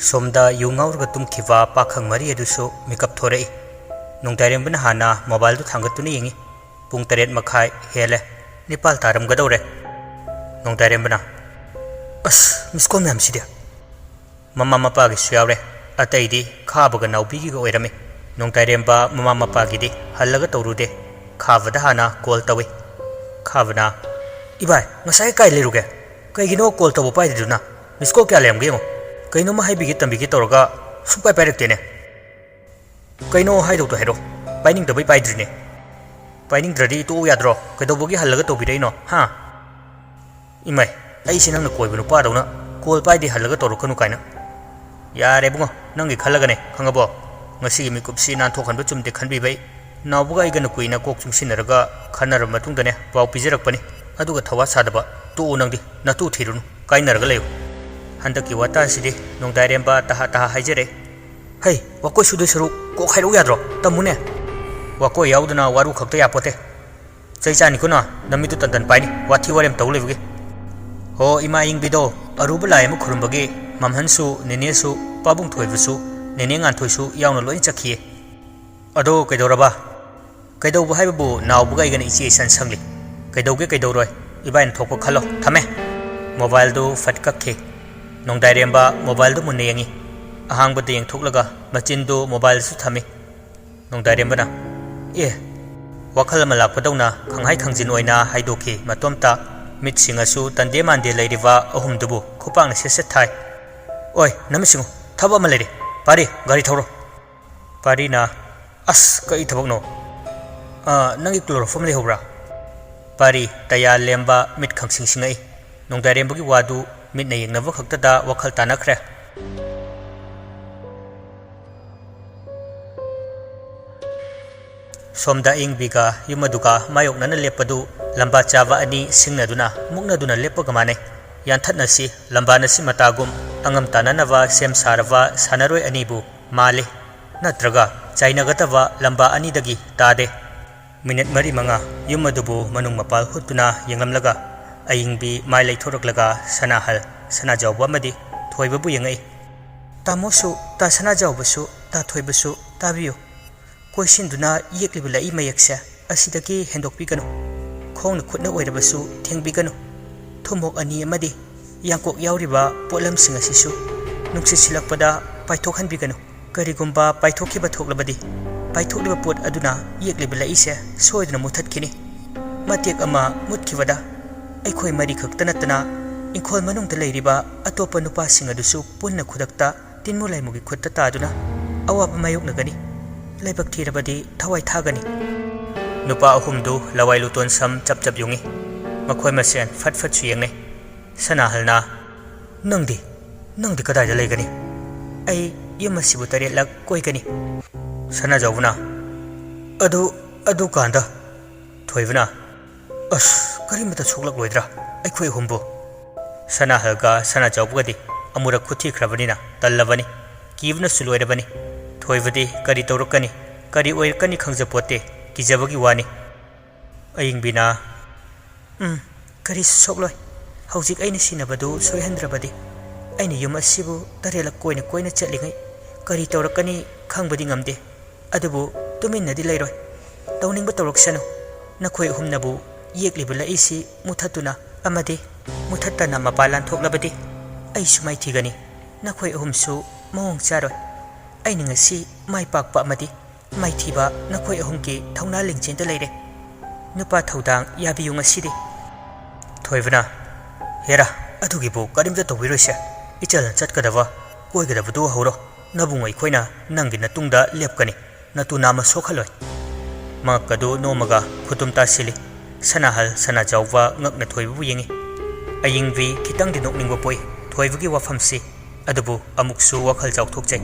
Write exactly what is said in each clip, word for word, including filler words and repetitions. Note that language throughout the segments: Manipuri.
ꯁꯣꯝꯗ ꯌꯨ ꯉꯥꯎꯔꯒ ꯇꯨꯝꯈꯤꯕ ꯄꯥꯈꯪ ꯃꯔꯤ ꯑꯗꯨꯁꯨ ꯃꯤꯀꯞ ꯊꯣꯔꯛꯏ꯫ ꯅꯣꯡꯗꯥꯏꯔꯦꯝꯕꯅ ꯍꯥꯟꯅ ꯃꯣꯕꯥꯏꯜꯗꯨ ꯊꯥꯡꯒꯠꯇꯨꯅ ꯌꯦꯡꯏ꯫ ꯄꯨꯡ ꯇꯔꯦꯠ ꯃꯈꯥꯏ ꯍꯦꯜꯂꯦ꯫ ꯅꯤꯄꯥꯜ ꯇꯥꯔꯝꯒꯗꯧꯔꯦ꯫ ꯅꯣꯡꯗꯥꯏꯔꯦꯝꯕꯅ, "ꯑꯁ, ꯃꯤꯁ ꯀꯣꯜ ꯃꯌꯥꯝꯁꯤꯗꯤ!" ꯃꯃꯥ ꯃꯄꯥꯒꯤꯁꯨ ꯌꯥꯎꯔꯦ꯫ ꯑꯇꯩꯗꯤ ꯈꯥꯕꯒ ꯅꯥꯎꯕꯤꯒꯤꯒ ꯑꯣꯏꯔꯝꯃꯤ꯫ ꯅꯣꯡꯗꯥꯏꯔꯦꯝꯕ ꯃꯃꯥ ꯃꯄꯥꯒꯤꯗꯤ ꯍꯜꯂꯒ ꯇꯧꯔꯨꯗꯦ꯫ ꯈꯥꯕꯗ ꯍꯥꯟꯅ ꯀꯣꯜ ꯇꯧꯏ꯫ ꯈꯥꯕꯅ, "ꯏꯕꯥꯏ, ꯉꯁꯥꯏ ꯀꯥꯏ ꯂꯩꯔꯨꯒꯦ? ꯀꯩꯒꯤꯅꯣ ꯀꯣꯜ ꯇꯧꯕ ꯄꯥꯏꯗ꯭ꯔꯤꯗꯨꯅ? ꯃꯤꯁ ꯀꯣꯜ ꯀꯌꯥ ꯂꯩꯔꯝꯒꯦ ꯌꯦꯡꯉꯣ꯫ ꯀꯩꯅꯣꯝꯃ ꯍꯥꯏꯕꯤꯒꯦ ꯇꯝꯕꯤꯒꯦ ꯇꯧꯔꯒ ꯁꯨꯡꯄꯥꯏ ꯄꯥꯏꯔꯛꯇꯦꯅꯦ꯫ ꯀꯩꯅꯣ ꯍꯥꯏꯗꯧꯗꯣ ꯍꯥꯏꯔꯣ꯫ ꯄꯥꯏꯅꯤꯡꯗꯕꯩ ꯄꯥꯏꯗ꯭ꯔꯤꯅꯦ꯫ ꯄꯥꯏꯅꯤꯡꯗ꯭ꯔꯗꯤ ꯇꯣꯛꯎ ꯌꯥꯗ꯭ꯔꯣ? ꯀꯩꯗꯧꯕꯒꯤ ꯍꯜꯂꯒ ꯇꯧꯕꯤꯔꯛꯏꯅꯣ, ꯍꯥ?" "ꯏꯃꯥꯏ, ꯑꯩꯁꯦ ꯅꯪꯅ ꯀꯣꯏꯕ ꯅꯨꯄꯥꯗꯧꯅ ꯀꯣꯜ ꯄꯥꯏꯗꯦ ꯍꯜꯂꯒ ꯇꯧꯔꯛꯀꯅꯨ ꯀꯥꯏꯅ꯫ ꯌꯥꯔꯦ ꯏꯕꯨꯡꯉꯣ, ꯅꯪꯒꯤ ꯈꯜꯂꯒꯅꯦ, ꯈꯪꯉꯕꯣ? ꯉꯁꯤꯒꯤ ꯃꯤꯀꯨꯞꯁꯤ ꯅꯥꯟꯊꯣꯛꯍꯟꯕ ꯆꯨꯝꯗꯦ ꯈꯟꯕꯤꯕꯩ꯫ ꯅꯥꯎꯕꯒ ꯑꯩꯒꯅ ꯀꯨꯏꯅ ꯀꯣꯛ ꯆꯨꯡꯁꯤꯟꯅꯔꯒ ꯈꯟꯅꯔꯕ ꯃꯇꯨꯡꯗꯅꯦ ꯄꯥꯎ ꯄꯤꯖꯔꯛꯄꯅꯤ꯫ ꯑꯗꯨꯒ ꯊꯋꯥ ꯁꯥꯗꯕ ꯇꯣꯛꯎ ꯅꯪꯗꯤ, ꯅꯇꯨ ꯊꯤꯔꯨꯅꯨ, ꯀꯥꯏꯅꯔꯒ ꯂꯩꯌꯨ꯫ ꯍꯟꯗꯛꯀꯤ ꯋꯥꯇꯥꯁꯤꯗꯤ ꯅꯣꯡꯗꯥꯏꯔꯦꯝꯕ ꯇꯍꯥ ꯇꯍꯥ ꯍꯥꯏꯖꯔꯦ꯫ ꯍꯩ, ꯋꯥꯀꯣꯏ ꯁꯨꯗꯣꯏ ꯁꯔꯨꯛ ꯀꯣꯛ ꯍꯥꯏꯔꯛꯎ ꯌꯥꯗ꯭ꯔꯣ? ꯇꯝꯃꯨꯅꯦ꯫ ꯋꯥꯀꯣꯏ ꯌꯥꯎꯗꯅ ꯋꯥꯔꯨ ꯈꯛꯇ ꯌꯥꯄꯣꯠꯇꯦ꯫ ꯆꯩ ꯆꯥꯅꯤꯀꯣ ꯅ, ꯅꯃꯤꯠꯇꯨ ꯇꯟ ꯇꯟ ꯄꯥꯏꯅꯤ, ꯋꯥꯊꯤ ꯋꯥꯔꯦꯝ ꯇꯧ ꯂꯩꯕꯒꯤ꯫ ꯍꯣ, ꯏꯃꯥ ꯑꯌꯤꯡꯕꯤꯗꯣ ꯑꯔꯨꯕ ꯂꯥꯏ ꯑꯃ ꯈꯨꯔꯨꯝꯕꯒꯤ ꯃꯝꯍꯟꯁꯨ, ꯅꯦꯅꯦꯁꯨ, ꯄꯥꯕꯨꯡ ꯊꯣꯏꯕꯁꯨ, ꯅꯦꯅꯦ ꯉꯥꯟꯊꯣꯏꯁꯨ ꯌꯥꯎꯅ ꯂꯣꯏ ꯆꯠꯈꯤꯌꯦ꯫ ꯑꯗꯣ ꯀꯩꯗꯧꯔꯕ? ꯀꯩꯗꯧꯕ ꯍꯥꯏꯕꯕꯨ ꯅꯥꯎꯕꯒ ꯑꯩꯒꯅ ꯏꯆꯦ ꯏꯆꯟ ꯁꯪꯂꯤ꯫ ꯀꯩꯗꯧꯒꯦ ꯀꯩꯗꯧꯔꯣꯏ, ꯏꯕꯥꯏꯅ ꯊꯣꯛꯄ ꯈꯜꯂꯣ, ꯊꯝꯃꯦ꯫ ꯃꯣꯕꯥꯏꯜꯗꯨ ꯐꯠ ꯀꯛꯈꯤ꯫ ꯅꯣꯡꯗꯥꯏꯔꯦꯝꯕ ꯃꯣꯕꯥꯏꯜꯗꯨ ꯃꯨꯟꯅ ꯌꯦꯡꯉꯤ꯫ ꯑꯍꯥꯡꯕꯗ ꯌꯦꯡꯊꯣꯛꯂꯒ ꯃꯆꯤꯟꯗꯨ ꯃꯣꯕꯥꯏꯜꯗꯁꯨ ꯊꯝꯃꯤ꯫ ꯅꯣꯡꯗꯥꯏꯔꯦꯝꯕꯅ, "ꯑꯦ!" ꯋꯥꯈꯜ ꯑꯃ ꯂꯥꯛꯄꯗꯧꯅ ꯈꯪꯍꯥꯏ ꯈꯪꯖꯤꯟ ꯑꯣꯏꯅ ꯍꯥꯏꯗꯣꯛꯈꯤ ꯃꯇꯣꯝꯇ꯫ ꯃꯤꯠ ꯁꯤꯡꯉꯁꯨ ꯇꯟꯗꯦ ꯃꯥꯟꯗꯦ ꯂꯩꯔꯤꯕ ꯑꯍꯨꯝꯗꯨꯕꯨ ꯈꯨꯄꯥꯛꯅ ꯁꯦꯠ ꯁꯦꯠ ꯊꯥꯏ꯫ "ꯑꯣꯏ, ꯅꯃꯤꯠ ꯁꯤꯡꯉꯨ, ꯊꯕꯛ ꯑꯃ ꯂꯩꯔꯦ꯫ ꯄꯥꯔꯤ, ꯒꯥꯔꯤ ꯊꯧꯔꯣ꯫" ꯄꯥꯔꯤꯅ, "ꯑꯁ, ꯀꯔꯤ ꯊꯕꯛꯅꯣ? ꯑ, ꯅꯪꯒꯤ ꯀ꯭ꯂꯣꯔꯣꯐꯣꯝ ꯂꯩꯍꯧꯕ꯭ꯔꯥ?" ꯄꯥꯔꯤ ꯇꯌꯥ ꯂꯦꯝꯕ ꯃꯤꯠ ꯈꯪꯁꯤꯡ ꯁꯤꯡꯉꯛꯏ꯫ ꯅꯣꯡꯗꯥꯏꯔꯦꯝꯕꯒꯤ ꯋꯥꯗꯨ ꯃꯤꯠꯅ ꯌꯦꯡꯅꯕ ꯈꯛꯇꯗ ꯋꯥꯈꯜ ꯇꯥꯅꯈ꯭ꯔꯦ꯫ ꯁꯣꯝꯗ ꯑꯌꯤꯡꯕꯤꯒ ꯌꯨꯝ ꯑꯗꯨꯒ ꯃꯥꯌꯣꯛꯅꯅ ꯂꯦꯞꯄꯗꯨ ꯂꯝꯕꯥ ꯆꯥꯕ ꯑꯅꯤ ꯁꯤꯡꯅꯗꯨꯅ ꯃꯨꯛꯅꯗꯨꯅ ꯂꯦꯞꯄꯒ ꯃꯥꯟꯅꯩ꯫ ꯌꯥꯟꯊꯠꯅꯁꯤ, ꯂꯝꯕꯥ ꯅꯁꯤ ꯃꯇꯥꯒꯨꯝ ꯑꯉꯝ ꯇꯥꯅꯅꯕ ꯁꯦꯝ ꯁꯥꯔꯕ ꯁꯥꯟꯅꯔꯣꯏ ꯑꯅꯤꯕꯨ ꯃꯥꯜꯂꯤ꯫ ꯅꯠꯇ꯭ꯔꯒ ꯆꯥꯏꯅꯒꯗꯕ ꯂꯝꯕꯥ ꯑꯅꯤꯗꯒꯤ ꯇꯥꯗꯦ꯫ ꯃꯤꯅꯤꯠ ꯃꯔꯤ ꯃꯉꯥ ꯌꯨꯝ ꯑꯗꯨꯕꯨ ꯃꯅꯨꯡ ꯃꯄꯥꯜ ꯍꯨꯠꯇꯨꯅ ꯌꯦꯡꯂꯝꯂꯒ ꯑꯌꯤꯡꯕꯤ ꯃꯥꯏ ꯂꯩꯊꯣꯔꯛꯂꯒ ꯁꯅꯥꯍꯜ, ꯁꯅꯥꯖꯥꯎꯕ ꯑꯃꯗꯤ ꯊꯣꯏꯕꯕꯨ ꯌꯦꯡꯉꯛꯏ꯫ ꯇꯥꯃꯣꯁꯨ, ꯇꯥ ꯁꯅꯥꯖꯥꯎꯕꯁꯨ, ꯇꯥ ꯊꯣꯏꯕꯁꯨ ꯇꯥꯕꯤꯌꯨ꯫ ꯀꯣꯏꯁꯤꯟꯗꯨꯅ ꯌꯦꯛꯂꯤꯕ ꯂꯛꯏ ꯃꯌꯦꯛꯁꯦ ꯑꯁꯤꯗꯒꯤ ꯍꯦꯟꯗꯣꯛꯄꯤꯒꯅꯨ꯫ ꯈꯣꯡꯅ ꯈꯨꯠꯅ ꯑꯣꯏꯔꯕꯁꯨ ꯊꯦꯡꯕꯤꯒꯅꯨ꯫ ꯊꯨꯝꯃꯣꯛ ꯑꯅꯤ ꯑꯃꯗꯤ ꯌꯥꯡꯀꯣꯛ ꯌꯥꯎꯔꯤꯕ ꯄꯣꯠꯂꯝꯁꯤꯡ ꯑꯁꯤꯁꯨ ꯅꯨꯡꯁꯤꯠ ꯁꯤꯜꯂꯛꯄꯗ ꯄꯥꯏꯊꯣꯛꯍꯟꯕꯤꯒꯅꯨ꯫ ꯀꯔꯤꯒꯨꯝꯕ ꯄꯥꯏꯊꯣꯛꯈꯤꯕ ꯊꯣꯛꯂꯕꯗꯤ, ꯄꯥꯏꯊꯣꯛꯂꯤꯕ ꯄꯣꯠ ꯑꯗꯨꯅ ꯌꯦꯛꯂꯤꯕ ꯂꯛꯏꯁꯦ ꯁꯣꯏꯗꯅ ꯃꯨꯠꯊꯠꯈꯤꯅꯤ꯫ ꯃꯇꯦꯛ ꯑꯃ ꯃꯨꯠꯈꯤꯕꯗ ꯑꯩꯈꯣꯏ ꯃꯔꯤ ꯈꯛꯇ ꯅꯠꯇꯅ ꯏꯪꯈꯣꯜ ꯃꯅꯨꯡꯗ ꯂꯩꯔꯤꯕ ꯑꯇꯣꯞꯄ ꯅꯨꯄꯥꯁꯤꯡ ꯑꯗꯨꯁꯨ ꯄꯨꯟꯅ ꯈꯨꯗꯛꯇ ꯇꯤꯟꯃꯨ ꯂꯥꯏꯃꯨꯒꯤ ꯈꯨꯠꯇ ꯇꯥꯗꯨꯅ ꯑꯋꯥꯕ ꯃꯥꯌꯣꯛꯅꯒꯅꯤ꯫ ꯂꯥꯏꯕꯛ ꯊꯤꯔꯕꯗꯤ ꯊꯋꯥꯏ ꯊꯥꯒꯅꯤ꯫ ꯅꯨꯄꯥ ꯑꯍꯨꯝꯗꯨ ꯂꯋꯥꯏ ꯂꯨꯇꯣꯟ ꯁꯝ ꯆꯞ ꯆꯞ ꯌꯨꯡꯏ꯫ ꯃꯈꯣꯏ ꯃꯁꯦꯟ ꯐꯠ ꯐꯠꯁꯨ ꯌꯦꯡꯅꯩ꯫ ꯁꯅꯥꯍꯜꯅ, "ꯅꯪꯗꯤ, ꯅꯪꯗꯤ ꯀꯗꯥꯏꯗ ꯂꯩꯒꯅꯤ?" "ꯑꯩ ꯌꯨꯝ ꯑꯁꯤꯕꯨ ꯇꯔꯦꯠꯂꯛ ꯀꯣꯏꯒꯅꯤ꯫" ꯁꯅꯥꯖꯥꯎꯕꯅ, "ꯑꯗꯨ, ꯑꯗꯨꯀꯥꯟꯗ?" ꯊꯣꯏꯕꯅ, "ꯑꯁ, ꯀꯔꯤꯃꯇ ꯁꯣꯛꯂꯛꯂꯣꯏꯗ꯭ꯔꯥ ꯑꯩꯈꯣꯏ ꯑꯍꯨꯝꯕꯨ?" ꯁꯅꯥꯍꯜꯒ ꯁꯅꯥꯖꯥꯎꯕꯒꯗꯤ ꯑꯃꯨꯔꯛ ꯈꯨꯠꯊꯤꯈ꯭ꯔꯕꯅꯤꯅ ꯇꯜꯂꯕꯅꯤ, ꯀꯤꯕꯅꯁꯨ ꯂꯣꯏꯔꯕꯅꯤ꯫ ꯊꯣꯏꯕꯗꯤ ꯀꯔꯤ ꯇꯧꯔꯛꯀꯅꯤ, ꯀꯔꯤ ꯑꯣꯏꯔꯛꯀꯅꯤ ꯈꯪꯖꯄꯣꯠꯇꯦ, ꯀꯤꯖꯕꯒꯤ ꯋꯥꯅꯤ꯫ ꯑꯌꯤꯡꯕꯤꯅ, "ꯎꯝ, ꯀꯔꯤꯁꯨ ꯁꯣꯛꯂꯣꯏ꯫ ꯍꯧꯖꯤꯛ ꯑꯩꯅ ꯁꯤꯟꯅꯕꯗꯨ ꯁꯣꯏꯍꯟꯗ꯭ꯔꯕꯗꯤ꯫ ꯑꯩꯅ ꯌꯨꯝ ꯑꯁꯤꯕꯨ ꯇꯔꯦꯠꯂꯛ ꯀꯣꯏꯅ ꯀꯣꯏꯅ ꯆꯠꯂꯤꯉꯩ ꯀꯔꯤ ꯇꯧꯔꯛꯀꯅꯤ ꯈꯪꯕꯗꯤ ꯉꯝꯗꯦ꯫ ꯑꯗꯨꯕꯨ ꯇꯨꯃꯤꯟꯅꯗꯤ ꯂꯩꯔꯣꯏ꯫ ꯇꯧꯅꯤꯡꯕ ꯇꯧꯔꯛꯁꯅꯨ꯫ ꯅꯈꯣꯏ ꯑꯍꯨꯝꯅꯕꯨ ꯌꯦꯛꯂꯤꯕ ꯂꯛꯏꯁꯤ ꯃꯨꯊꯠꯇꯨꯅ ꯑꯃꯗꯤ ꯃꯨꯊꯠꯇꯅ ꯃꯄꯥꯟ ꯂꯥꯟꯊꯣꯛꯂꯕꯗꯤ ꯑꯩꯁꯨ ꯃꯥꯏꯊꯤꯒꯅꯤ꯫ ꯅꯈꯣꯏ ꯑꯍꯨꯝꯁꯨ ꯃꯑꯣꯡ ꯆꯥꯔꯣꯏ꯫ ꯑꯩꯅ ꯉꯁꯤ ꯃꯥꯏ ꯄꯥꯛꯄ ꯑꯃꯗꯤ ꯃꯥꯏꯊꯤꯕ ꯅꯈꯣꯏ ꯑꯍꯨꯝꯒꯤ ꯊꯧꯅꯥ ꯂꯤꯡꯖꯦꯜꯗ ꯂꯩꯔꯦ꯫ ꯅꯨꯄꯥ ꯊꯧꯗꯥꯡ ꯌꯥꯕꯤꯌꯨ ꯉꯁꯤꯗꯤ꯫" ꯊꯣꯏꯕꯅ, "ꯍꯦꯔꯥ, ꯑꯗꯨꯒꯤꯕꯨ ꯀꯔꯤꯝꯇ ꯇꯧꯕꯤꯔꯣꯏꯁꯦ꯫ ꯏꯆꯜꯅ ꯆꯠꯀꯗꯕ, ꯀꯣꯏꯒꯗꯕꯗꯨ ꯍꯧꯔꯣ꯫ ꯅꯕꯨꯡ ꯑꯩꯈꯣꯏꯅ ꯅꯪꯒꯤ ꯅꯇꯨꯡꯗ ꯂꯦꯞꯀꯅꯤ꯫ ꯅꯇꯨ ꯅꯥꯝꯃ ꯁꯣꯛꯍꯜꯂꯣꯏ꯫" ꯃꯉꯛꯀꯗꯨ ꯅꯣꯝꯃꯒ ꯈꯨꯇꯨꯝ ꯇꯥꯁꯤꯜꯂꯤ꯫ ꯁꯅꯥꯍꯜ ꯁꯅꯥꯖꯥꯎꯕ ꯉꯛꯅ ꯊꯣꯏꯕꯕꯨ ꯌꯦꯡꯏ꯫ ꯑꯌꯤꯡꯕꯤ ꯈꯤꯇꯪꯗꯤ ꯅꯣꯛꯅꯤꯡꯕ ꯄꯣꯛꯏ ꯊꯣꯏꯕꯒꯤ ꯋꯥꯐꯝꯁꯤ꯫ ꯑꯗꯨꯕꯨ ꯑꯃꯨꯛꯁꯨ ꯋꯥꯈꯜ ꯆꯥꯎꯊꯣꯛꯆꯩ꯫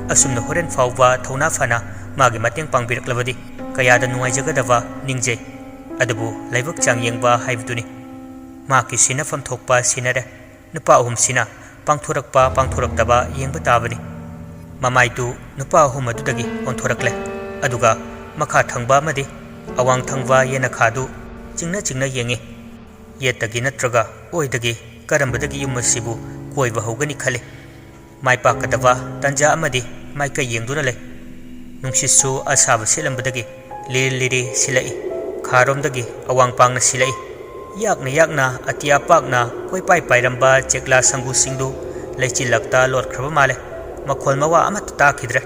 ꯑꯁꯨꯝꯅ ꯍꯣꯔꯦꯟ ꯐꯥꯎꯕ ꯊꯧꯅꯥ ꯐꯅ ꯃꯥꯒꯤ ꯃꯇꯦꯡ ꯄꯥꯡꯕꯤꯔꯛꯂꯕꯗꯤ ꯀꯌꯥꯗ ꯅꯨꯡꯉꯥꯏꯖꯒꯗꯕ ꯅꯤꯡꯖꯩ꯫ ꯑꯗꯨꯕꯨ ꯂꯥꯏꯕꯛ ꯆꯥꯡ ꯌꯦꯡꯕ ꯍꯥꯏꯕꯗꯨꯅꯤ꯫ ꯃꯍꯥꯛꯀꯤ ꯁꯤꯟꯅꯐꯝ ꯊꯣꯛꯄ ꯁꯤꯟꯅꯔꯦ꯫ ꯅꯨꯄꯥ ꯑꯍꯨꯝꯁꯤꯅ ꯄꯥꯡꯊꯣꯔꯛꯄ ꯄꯥꯡꯊꯣꯔꯛꯇꯕ ꯌꯦꯡꯕ ꯇꯥꯕꯅꯤ꯫ ꯃꯃꯥꯏꯗꯨ ꯅꯨꯄꯥ ꯑꯍꯨꯝ ꯑꯗꯨꯗꯒꯤ ꯑꯣꯟꯊꯣꯔꯛꯂꯦ꯫ ꯑꯗꯨꯒ ꯃꯈꯥ ꯊꯪꯕ ꯑꯃꯗꯤ ꯑꯋꯥꯡ ꯊꯪꯕ ꯌꯦꯅꯈꯥꯗꯨ ꯆꯤꯡꯅ ꯆꯤꯡꯅ ꯌꯦꯡꯏ꯫ ꯌꯦꯠꯇꯒꯤ ꯅꯠꯇ꯭ꯔꯒ ꯑꯣꯏꯗꯒꯤ ꯀꯔꯝꯕꯗꯒꯤ ꯌꯨꯝ ꯑꯁꯤꯕꯨ ꯀꯣꯏꯕ ꯍꯧꯒꯅꯤ ꯈꯜꯂꯤ꯫ ꯃꯥꯏ ꯄꯥꯛꯀꯗꯕ ꯇꯥꯟꯖꯥ ꯑꯃꯗꯤ ꯃꯥꯏꯀꯩ ꯌꯦꯡꯗꯨꯅ ꯂꯩ꯫ ꯅꯨꯡꯁꯤꯠꯁꯨ ꯑꯁꯥꯕ ꯁꯤꯠꯂꯝꯕꯗꯒꯤ ꯂꯤꯔꯤ ꯂꯤꯔꯤ ꯁꯤꯜꯂꯛꯏ꯫ ꯈꯥꯔꯣꯝꯗꯒꯤ ꯑꯋꯥꯡ ꯄꯥꯡꯅ ꯁꯤꯜꯂꯛꯏ꯫ ꯌꯥꯛꯅ ꯌꯥꯛꯅ ꯑꯇꯤꯌꯥ ꯄꯥꯛꯅ ꯀꯣꯏꯄꯥꯏ ꯄꯥꯏꯔꯝꯕ ꯆꯦꯛꯂꯥ ꯁꯪꯒꯨꯁꯤꯡꯗꯨ ꯂꯩꯆꯤꯜꯂꯛꯇ ꯂꯣꯠꯈ꯭ꯔꯕ ꯃꯥꯜꯂꯦ꯫ ꯃꯈꯣꯜ ꯃꯋꯥ ꯑꯃꯠꯇ ꯇꯥꯈꯤꯗ꯭ꯔꯦ꯫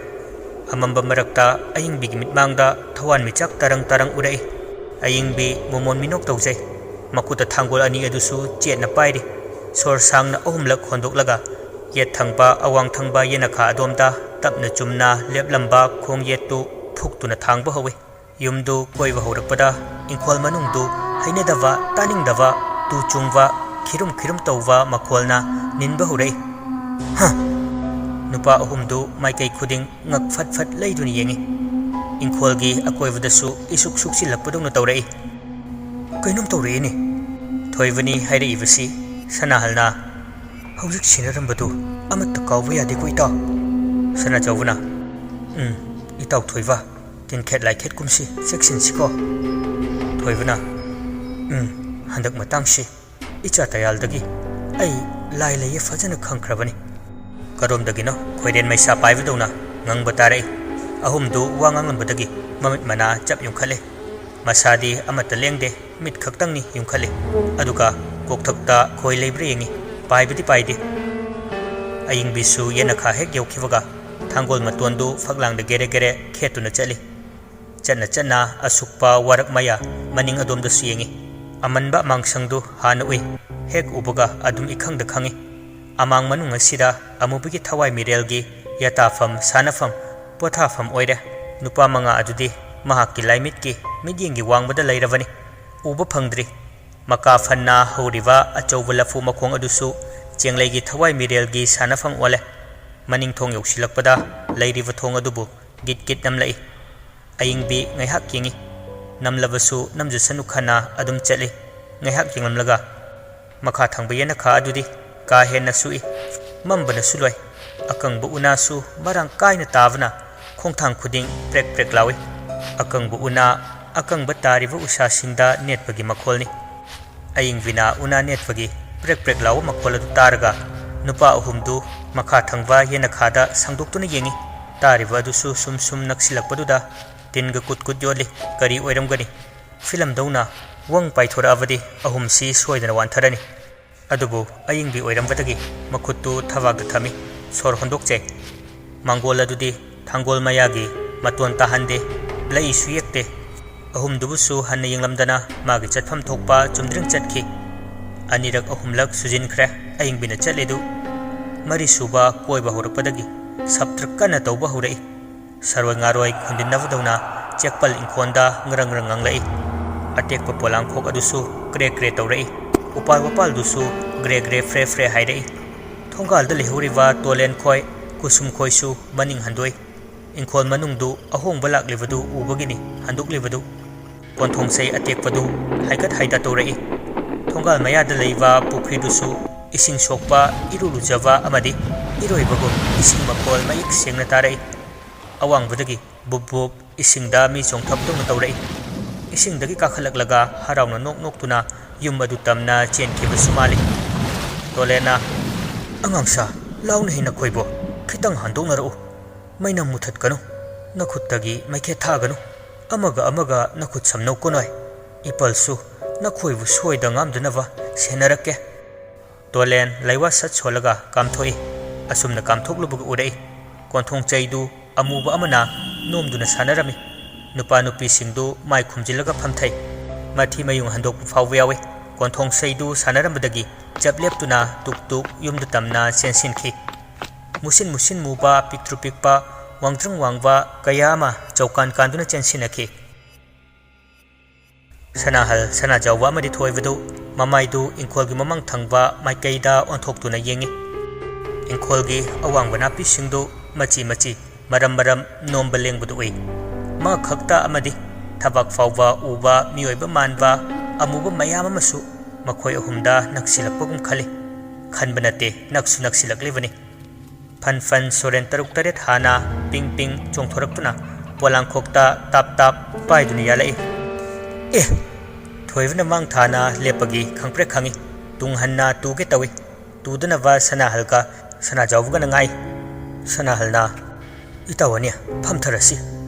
ꯑꯃꯝꯕ ꯃꯔꯛꯇ ꯑꯌꯤꯡꯕꯤꯒꯤ ꯃꯤꯠꯃꯥꯡꯗ ꯊꯋꯥꯟꯃꯤꯆꯥꯛ ꯇꯔꯪ ꯇꯔꯪ ꯎꯔꯛꯏ꯫ ꯑꯌꯤꯡꯕꯤ ꯃꯣꯃꯣꯟ ꯃꯤꯅꯣꯛ ꯇꯧꯖꯩ꯫ ꯃꯈꯨꯠꯇ ꯊꯥꯡꯒꯣꯜ ꯑꯅꯤ ꯑꯗꯨꯁꯨ ꯆꯦꯠꯅ ꯄꯥꯏꯔꯤ꯫ ꯁꯣꯔ ꯁꯥꯡꯅ ꯑꯍꯨꯝꯂꯛ ꯍꯣꯟꯗꯣꯛꯂꯒ ꯌꯦꯠ ꯊꯪꯕ, ꯑꯋꯥꯡ ꯊꯪꯕ ꯌꯦꯅꯈꯥ ꯑꯗꯣꯝꯗ ꯇꯞꯅ ꯆꯨꯝꯅ ꯂꯦꯞꯂꯝꯕ ꯈꯣꯡ ꯌꯦꯠꯇꯨ ꯐꯨꯛꯇꯨꯅ ꯊꯥꯡꯕ ꯍꯧꯏ꯫ ꯌꯨꯝꯗꯨ ꯀꯣꯏꯕ ꯍꯧꯔꯛꯄꯗ ꯏꯪꯈꯣꯜ ꯃꯅꯨꯡꯗꯨ ꯍꯩꯅꯗꯕ, ꯇꯥꯅꯤꯡꯗꯕ, ꯇꯨ ꯆꯨꯡꯕ, ꯈꯤꯔꯨꯝ ꯈꯤꯔꯨꯝ ꯇꯧꯕ ꯃꯈꯣꯜꯅ ꯅꯤꯟꯕ ꯍꯧꯔꯛꯏ꯫ "ꯍ!" ꯅꯨꯄꯥ ꯑꯍꯨꯝꯗꯨ ꯃꯥꯏꯀꯩ ꯈꯨꯗꯤꯡ ꯉꯛ ꯐꯠ ꯐꯠ ꯂꯩꯗꯨꯅ ꯌꯦꯡꯏ꯫ ꯏꯪꯈꯣꯜꯒꯤ ꯑꯀꯣꯏꯕꯗꯁꯨ ꯏꯁꯨꯛ ꯁꯨꯛꯆꯤꯜꯂꯛꯄꯗꯧꯅ ꯇꯧꯔꯛꯏ꯫ "ꯀꯩꯅꯣꯝ ꯇꯧꯔꯛꯏꯅꯦ꯫ ꯊꯣꯏꯕꯅꯤ ꯍꯥꯏꯔꯛꯏꯕꯁꯤ ꯁꯅꯥꯍꯜꯅ ꯍꯧꯖꯤꯛ ꯁꯤꯟꯅꯔꯝꯕꯗꯨ ꯑꯃꯠꯇ ꯀꯥꯎꯕ ꯌꯥꯗꯦꯀꯣ, ꯏꯇꯥꯎ?" ꯁꯅꯥꯆꯧꯕꯅ, "ꯎꯝ, ꯏꯇꯥꯎ ꯊꯣꯏꯕ, ꯇꯤꯟꯈꯦꯠ ꯂꯥꯏꯈꯦꯠ ꯀꯨꯝꯁꯤ ꯆꯦꯛꯁꯤꯟꯁꯤꯀꯣ?" ꯊꯣꯏꯕꯅ, "ꯎꯝ, ꯍꯟꯗꯛ ꯃꯇꯥꯡꯁꯤ ꯏꯆꯥ ꯇꯌꯥꯜꯗꯒꯤ ꯑꯩ ꯂꯥꯏ ꯂꯩꯌꯦ ꯐꯖꯅ ꯈꯪꯈ꯭ꯔꯕꯅꯤ꯫" ꯀꯔꯣꯝꯗꯒꯤꯅꯣ ꯈꯣꯏꯔꯦꯟ ꯃꯩꯁꯥ ꯄꯥꯏꯕꯗꯧꯅ ꯉꯪꯕ ꯇꯥꯔꯛꯏ꯫ ꯑꯍꯨꯝꯗꯨ ꯋꯥ ꯉꯥꯡꯂꯝꯕꯗꯒꯤ ꯃꯃꯤꯠ ꯃꯅꯥ ꯆꯞ ꯌꯨꯡꯈꯠꯂꯦ꯫ ꯃꯁꯥꯗꯤ ꯑꯃꯠꯇ ꯂꯦꯡꯗꯦ, ꯃꯤꯠ ꯈꯛꯇꯪꯅꯤ ꯌꯨꯡꯈꯠꯂꯤ꯫ ꯑꯗꯨꯒ ꯀꯣꯛꯊꯛꯇ ꯈꯣꯏ ꯂꯩꯕ꯭ꯔꯥ ꯌꯦꯡꯉꯤ, ꯄꯥꯏꯕꯗꯤ ꯄꯥꯏꯗꯦ꯫ ꯑꯌꯤꯡꯕꯤꯁꯨ ꯌꯦꯅꯈꯥ ꯍꯦꯛ ꯌꯧꯈꯤꯕꯒ ꯊꯥꯡꯒꯣꯜ ꯃꯇꯣꯟꯗꯨ ꯐꯛꯂꯥꯡꯗ ꯒꯦꯔꯦ ꯒꯦꯔꯦ ꯈꯦꯠꯇꯨꯅ ꯆꯠꯂꯤ꯫ ꯆꯠꯅ ꯆꯠꯅ ꯑꯁꯨꯛꯄ ꯋꯥꯔꯛ ꯃꯌꯥ ꯃꯅꯤꯡ ꯑꯗꯣꯝꯗꯁꯨ ꯌꯦꯡꯉꯤ꯫ ꯑꯃꯟꯕ ꯑꯃꯥꯡꯁꯪꯗꯨ ꯍꯥꯟꯅ ꯎꯏ꯫ ꯍꯦꯛ ꯎꯕꯒ ꯑꯗꯨꯝ ꯏꯈꯪꯗ ꯈꯪꯉꯤ꯫ ꯑꯃꯥꯡ ꯃꯅꯨꯡ ꯑꯁꯤꯗ ꯑꯃꯨꯕꯒꯤ ꯊꯋꯥꯏ ꯃꯤꯔꯦꯜꯒꯤ ꯌꯥꯇꯥꯐꯝ, ꯁꯥꯟꯅꯐꯝ, ꯄꯣꯊꯥꯐꯝ ꯑꯣꯏꯔꯦ꯫ ꯅꯨꯄꯥ ꯃꯉꯥ ꯑꯗꯨꯗꯤ ꯃꯍꯥꯛꯀꯤ ꯂꯥꯏꯃꯤꯠꯀꯤ ꯃꯤꯠꯌꯦꯡꯒꯤ ꯋꯥꯡꯃꯗ ꯂꯩꯔꯕꯅꯤ꯫ ꯎꯕ ꯐꯪꯗ꯭ꯔꯤ꯫ ꯃꯀꯥ ꯐꯟꯅ ꯍꯧꯔꯤꯕ ꯑꯆꯧꯕ ꯂꯐꯨ ꯃꯈꯣꯡ ꯑꯗꯨꯁꯨ ꯆꯦꯡꯂꯩꯒꯤ ꯊꯋꯥꯏ ꯃꯤꯔꯦꯜꯒꯤ ꯁꯥꯟꯅꯐꯝ ꯑꯣꯜꯂꯦ꯫ ꯃꯅꯤꯡ ꯊꯣꯡ ꯌꯧꯁꯤꯜꯂꯛꯄꯗ ꯂꯩꯔꯤꯕ ꯊꯣꯡ ꯑꯗꯨꯕꯨ ꯒꯤꯠ ꯒꯤꯠ ꯅꯝꯂꯛꯏ꯫ ꯑꯌꯤꯡꯕꯤ ꯉꯥꯏꯍꯥꯛ ꯌꯦꯡꯉꯤ꯫ ꯅꯝꯂꯕꯁꯨ ꯅꯝꯖꯁꯅꯨ ꯈꯟꯅ ꯑꯗꯨꯝ ꯆꯠꯂꯤ꯫ ꯉꯥꯏꯍꯥꯛ ꯌꯦꯡꯂꯝꯂꯒ ꯃꯈꯥ ꯊꯪꯕ ꯌꯦꯅꯈꯥ ꯑꯗꯨꯗꯤ ꯀꯥ ꯍꯦꯟꯅ ꯁꯨꯛꯏ꯫ ꯃꯝꯕꯅꯁꯨ ꯂꯣꯏ꯫ ꯑꯀꯪꯕ ꯎꯅꯥꯁꯨ ꯃꯔꯥꯡ ꯀꯥꯏꯅ ꯇꯥꯕꯅ ꯈꯣꯡꯊꯥꯡ ꯈꯨꯗꯤꯡ ꯄ꯭ꯔꯦꯛ ꯄ꯭ꯔꯦꯛ ꯂꯥꯎꯏ꯫ ꯑꯀꯪꯕ ꯎꯅꯥ, ꯑꯀꯪꯕ ꯇꯥꯔꯤꯕ ꯎꯁꯥꯁꯤꯡꯗ ꯅꯦꯠꯄꯒꯤ ꯃꯈꯣꯜꯅꯤ꯫ ꯑꯌꯤꯡꯕꯤꯅ ꯎꯅꯥ ꯅꯦꯠꯄꯒꯤ ꯄ꯭ꯔꯦꯛ ꯄ꯭ꯔꯦꯛ ꯂꯥꯎꯕ ꯃꯈꯣꯜ ꯑꯗꯨ ꯇꯥꯔꯒ ꯅꯨꯄꯥ ꯑꯍꯨꯝꯗꯨ ꯃꯈꯥ ꯊꯪꯕ ꯌꯦꯅꯈꯥꯗ ꯁꯟꯗꯣꯛꯇꯨꯅ ꯌꯦꯡꯏ꯫ ꯇꯥꯔꯤꯕ ꯑꯗꯨꯁꯨ ꯁꯨꯝ ꯁꯨꯝ ꯅꯛꯁꯤꯜꯂꯛꯄꯗꯨꯗ ꯇꯤꯟꯒ ꯀꯨꯠ ꯀꯨꯠ ꯌꯣꯠꯂꯤ꯫ ꯀꯔꯤ ꯑꯣꯏꯔꯝꯒꯅꯤ? ꯐꯤꯂꯝꯗꯧꯅ ꯋꯪ ꯄꯥꯏꯊꯣꯔꯛꯑꯕꯗꯤ ꯑꯍꯨꯝꯁꯤ ꯁꯣꯏꯗꯅ ꯋꯥꯟꯊꯔꯅꯤ꯫ ꯑꯗꯨꯕꯨ ꯑꯌꯤꯡꯕꯤ ꯑꯣꯏꯔꯝꯕꯗꯒꯤ ꯃꯈꯨꯠꯇꯨ ꯊꯕꯥꯛꯇ ꯊꯝꯃꯤ꯫ ꯁꯣꯔ ꯍꯣꯟꯗꯣꯛꯆꯩ꯫ ꯃꯥꯡꯒꯣꯜ ꯑꯗꯨꯗꯤ ꯊꯥꯡꯒꯣꯜ ꯃꯌꯥꯒꯤ ꯃꯇꯣꯟ ꯇꯥꯍꯟꯗꯦ꯫ ꯂꯩꯁꯨ ꯌꯦꯛꯇꯦ꯫ ꯑꯍꯨꯝꯗꯨꯕꯨꯁꯨ ꯍꯟꯅ ꯌꯦꯡꯂꯝꯗꯅ ꯃꯥꯒꯤ ꯆꯠꯐꯝ ꯊꯣꯛꯄ ꯆꯨꯝꯗ꯭ꯔꯤꯡ ꯆꯠꯈꯤ꯫ ꯑꯅꯤꯔꯛ ꯑꯍꯨꯝꯂꯛ ꯁꯨꯖꯤꯟꯈ꯭ꯔꯦ ꯑꯌꯤꯡꯕꯤꯅ ꯆꯠꯂꯤꯗꯨ꯫ ꯃꯔꯤꯁꯨꯕ ꯀꯣꯏꯕ ꯍꯧꯔꯛꯄꯗꯒꯤ ꯁꯞꯇ꯭ꯔ ꯀꯟꯅ ꯇꯧꯕ ꯍꯧꯔꯛꯏ꯫ ꯁꯔꯣꯏ ꯉꯥꯔꯣꯏ ꯈꯨꯟꯗꯤꯟꯅꯕꯗꯧꯅ ꯆꯦꯛꯄꯜ ꯏꯪꯈꯣꯜꯗ ꯉꯔꯪ ꯉꯔꯪ ꯉꯪꯂꯛꯏ꯫ ꯑꯇꯦꯛꯄ ꯄꯣꯂꯥꯡꯈꯣꯛ ꯑꯗꯨꯁꯨ ꯀ꯭ꯔꯦ ꯀ꯭ꯔꯦ ꯇꯧꯔꯛꯏ꯫ ꯎꯄꯥꯜ ꯋꯥꯄꯥꯜꯗꯨꯁꯨ ꯒ꯭ꯔꯦ ꯒ꯭ꯔꯦ ꯐ꯭ꯔꯦ ꯐ꯭ꯔꯦ ꯍꯥꯏꯔꯛꯏ꯫ ꯊꯣꯡꯒꯥꯜꯗ ꯂꯩꯍꯧꯔꯤꯕ ꯇꯣꯂꯦꯟ ꯈꯣꯏ, ꯀꯨꯁꯨꯝ ꯈꯣꯏꯁꯨ ꯃꯅꯤꯡ ꯍꯟꯗꯣꯛꯏ꯫ ꯏꯪꯈꯣꯜ ꯃꯅꯨꯡꯗꯨ ꯑꯍꯣꯡꯕ ꯂꯥꯛꯂꯤꯕꯗꯨ ꯎꯕꯒꯤꯅꯤ ꯍꯟꯗꯣꯛꯂꯤꯕꯗꯨ꯫ ꯀꯣꯟꯊꯣꯡ ꯆꯩ ꯑꯇꯦꯛꯄꯗꯨ ꯍꯥꯏꯒꯠ ꯍꯥꯏꯗ ꯇꯧꯔꯛꯏ꯫ ꯊꯣꯡꯒꯥꯜ ꯃꯌꯥꯗ ꯂꯩꯕ ꯄꯨꯈ꯭ꯔꯤꯗꯨꯁꯨ ꯏꯁꯤꯡ ꯁꯣꯛꯄ ꯏꯔꯨ ꯂꯨꯖꯕ ꯑꯃꯗꯤ ꯏꯔꯣꯏꯕꯒꯨꯝ ꯏꯁꯤꯡ ꯃꯈꯣꯜ ꯃꯌꯦꯛ ꯁꯦꯡꯅ ꯇꯥꯔꯛꯏ꯫ ꯑꯋꯥꯡꯕꯗꯒꯤ ꯕꯨꯞ ꯕꯨꯞ ꯏꯁꯤꯡꯗ ꯃꯤ ꯆꯣꯡꯊꯕꯗꯧꯅ ꯇꯧꯔꯛꯏ꯫ ꯏꯁꯤꯡꯗꯒꯤ ꯀꯥꯈꯠꯂꯛꯂꯒ ꯍꯔꯥꯎꯅ ꯅꯣꯛ ꯅꯣꯛꯇꯨꯅ ꯌꯨꯝ ꯑꯗꯨ ꯇꯝꯅ ꯆꯦꯟꯈꯤꯕꯁꯨ ꯃꯥꯜꯂꯤ꯫ ꯇꯣꯂꯦꯟꯅ, "ꯑꯉꯥꯡꯁꯥ, ꯂꯥꯎꯅꯦꯍꯦ ꯅꯈꯣꯏꯕꯣ, ꯈꯤꯇꯪ ꯍꯟꯗꯣꯛꯅꯔꯛꯎ꯫ ꯃꯩꯅꯝ ꯃꯨꯊꯠꯀꯅꯨ꯫ ꯅꯈꯨꯠꯇꯒꯤ ꯃꯩꯈꯦꯠ ꯊꯥꯒꯅꯨ꯫ ꯑꯃꯒ ꯑꯃꯒ ꯅꯈꯨꯠ ꯁꯝꯅꯧ ꯀꯣꯅꯣꯏ꯫ ꯏꯄꯜꯁꯨ ꯅꯈꯣꯏꯕꯨ ꯁꯣꯏꯗ ꯉꯥꯝꯗꯅꯕ ꯁꯦꯟꯅꯔꯛꯀꯦ꯫" ꯇꯣꯂꯦꯟ ꯂꯩꯋꯥ ꯁꯠ ꯁꯣꯜꯂꯒ ꯀꯥꯝꯊꯣꯛꯏ꯫ ꯑꯁꯨꯝꯅ ꯀꯥꯝꯊꯣꯛꯂꯨꯕꯒ ꯎꯔꯛꯏ꯫ ꯀꯣꯟꯊꯣꯡ ꯆꯩꯗꯨ ꯑꯃꯨꯕ ꯑꯃꯅ ꯅꯣꯝꯗꯨꯅ ꯁꯥꯟꯅꯔꯝꯃꯤ꯫ ꯅꯨꯄꯥ ꯅꯨꯄꯤꯁꯤꯡꯗꯨ ꯃꯥꯏ ꯈꯨꯝꯖꯤꯜꯂꯒ ꯐꯝꯊꯩ꯫ ꯃꯊꯤ ꯃꯌꯨꯡ ꯍꯟꯗꯣꯛꯄ ꯐꯥꯎꯕ ꯌꯥꯎꯏ꯫ ꯀꯣꯟꯊꯣꯡ ꯆꯩꯗꯨ ꯁꯥꯟꯅꯔꯝꯕꯗꯒꯤ ꯆꯞ ꯂꯦꯞꯇꯨꯅ ꯇꯨꯛ ꯇꯨꯛ ꯌꯨꯝꯗ ꯇꯝꯅ ꯆꯦꯟꯁꯤꯟꯈꯤ꯫ ꯃꯨꯁꯤꯟ ꯃꯨꯁꯤꯟ ꯃꯨꯕ, ꯄꯤꯛꯇ꯭ꯔꯨ ꯄꯤꯛꯄ, ꯋꯥꯡꯗ꯭ꯔꯪ ꯋꯥꯡꯕ ꯀꯌꯥ ꯑꯃ ꯆꯧꯀꯥꯟ ꯀꯥꯟꯗꯨꯅ ꯆꯦꯟꯁꯤꯟꯅꯈꯤ꯫ ꯁꯅꯥꯍꯜ ꯁꯅꯥꯖꯥꯎꯕ ꯑꯃꯗꯤ ꯊꯣꯏꯕꯗꯨ ꯃꯃꯥꯏꯗꯨ ꯏꯪꯈꯣꯜꯒꯤ ꯃꯃꯥꯡ ꯊꯪꯕ ꯃꯥꯏꯀꯩꯗ ꯑꯣꯟꯊꯣꯛꯇꯨꯅ ꯌꯦꯡꯏ꯫ ꯏꯪꯈꯣꯜꯒꯤ ꯑꯋꯥꯡꯕ ꯅꯥꯄꯤꯁꯤꯡꯗꯨ ꯃꯆꯤ ꯃꯆꯤ, ꯃꯔꯝ ꯃꯔꯝ ꯅꯣꯝꯕ ꯂꯦꯡꯕꯗꯨ ꯎꯏ꯫ ꯃꯥ ꯈꯛꯇ ꯑꯃꯗꯤ ꯊꯕꯥꯛ ꯐꯥꯎꯕ ꯎꯕ ꯃꯤꯑꯣꯏꯕ ꯃꯥꯟꯕ ꯑꯃꯨꯕ ꯃꯌꯥꯝ ꯑꯃꯁꯨ ꯃꯈꯣꯏ ꯑꯍꯨꯝꯗ ꯅꯛꯁꯤꯜꯂꯛꯄꯒꯨꯝ ꯈꯜꯂꯤ꯫ ꯈꯟꯕ ꯅꯠꯇꯦ, ꯅꯛꯁꯨ ꯅꯛꯁꯤꯜꯂꯛꯂꯤꯕꯅꯤ꯫ ꯐꯟ ꯐꯟ ꯁꯣꯔꯦꯟ ꯇꯔꯨꯛ ꯇꯔꯦꯠ ꯍꯥꯟꯅ ꯄꯤꯡ ꯄꯤꯡ ꯆꯣꯡꯊꯣꯔꯛꯇꯨꯅ ꯄꯣꯂꯥꯡꯈꯣꯛꯇ ꯇꯥꯞ ꯇꯥꯞ ꯄꯥꯏꯗꯨꯅ ꯌꯥꯜꯂꯛꯏ꯫ ꯑꯦ! ꯊꯣꯏꯕꯅ ꯃꯥꯡ ꯊꯥꯅ ꯂꯦꯞꯄꯒꯤ ꯈꯪꯄ꯭ꯔꯦꯛ ꯈꯪꯏ꯫ ꯇꯨꯡ ꯍꯟꯅ ꯇꯨꯒꯦ ꯇꯧꯏ꯫ ꯇꯨꯗꯅꯕ ꯁꯅꯥꯍꯜꯒ ꯁꯅꯥꯖꯥꯎꯕꯒꯅ ꯉꯥꯏ꯫ ꯁꯅꯥꯍꯜꯅ, "ꯏꯇꯥꯎ ꯑꯅꯤ, ꯐꯝꯊꯔꯁꯤ꯫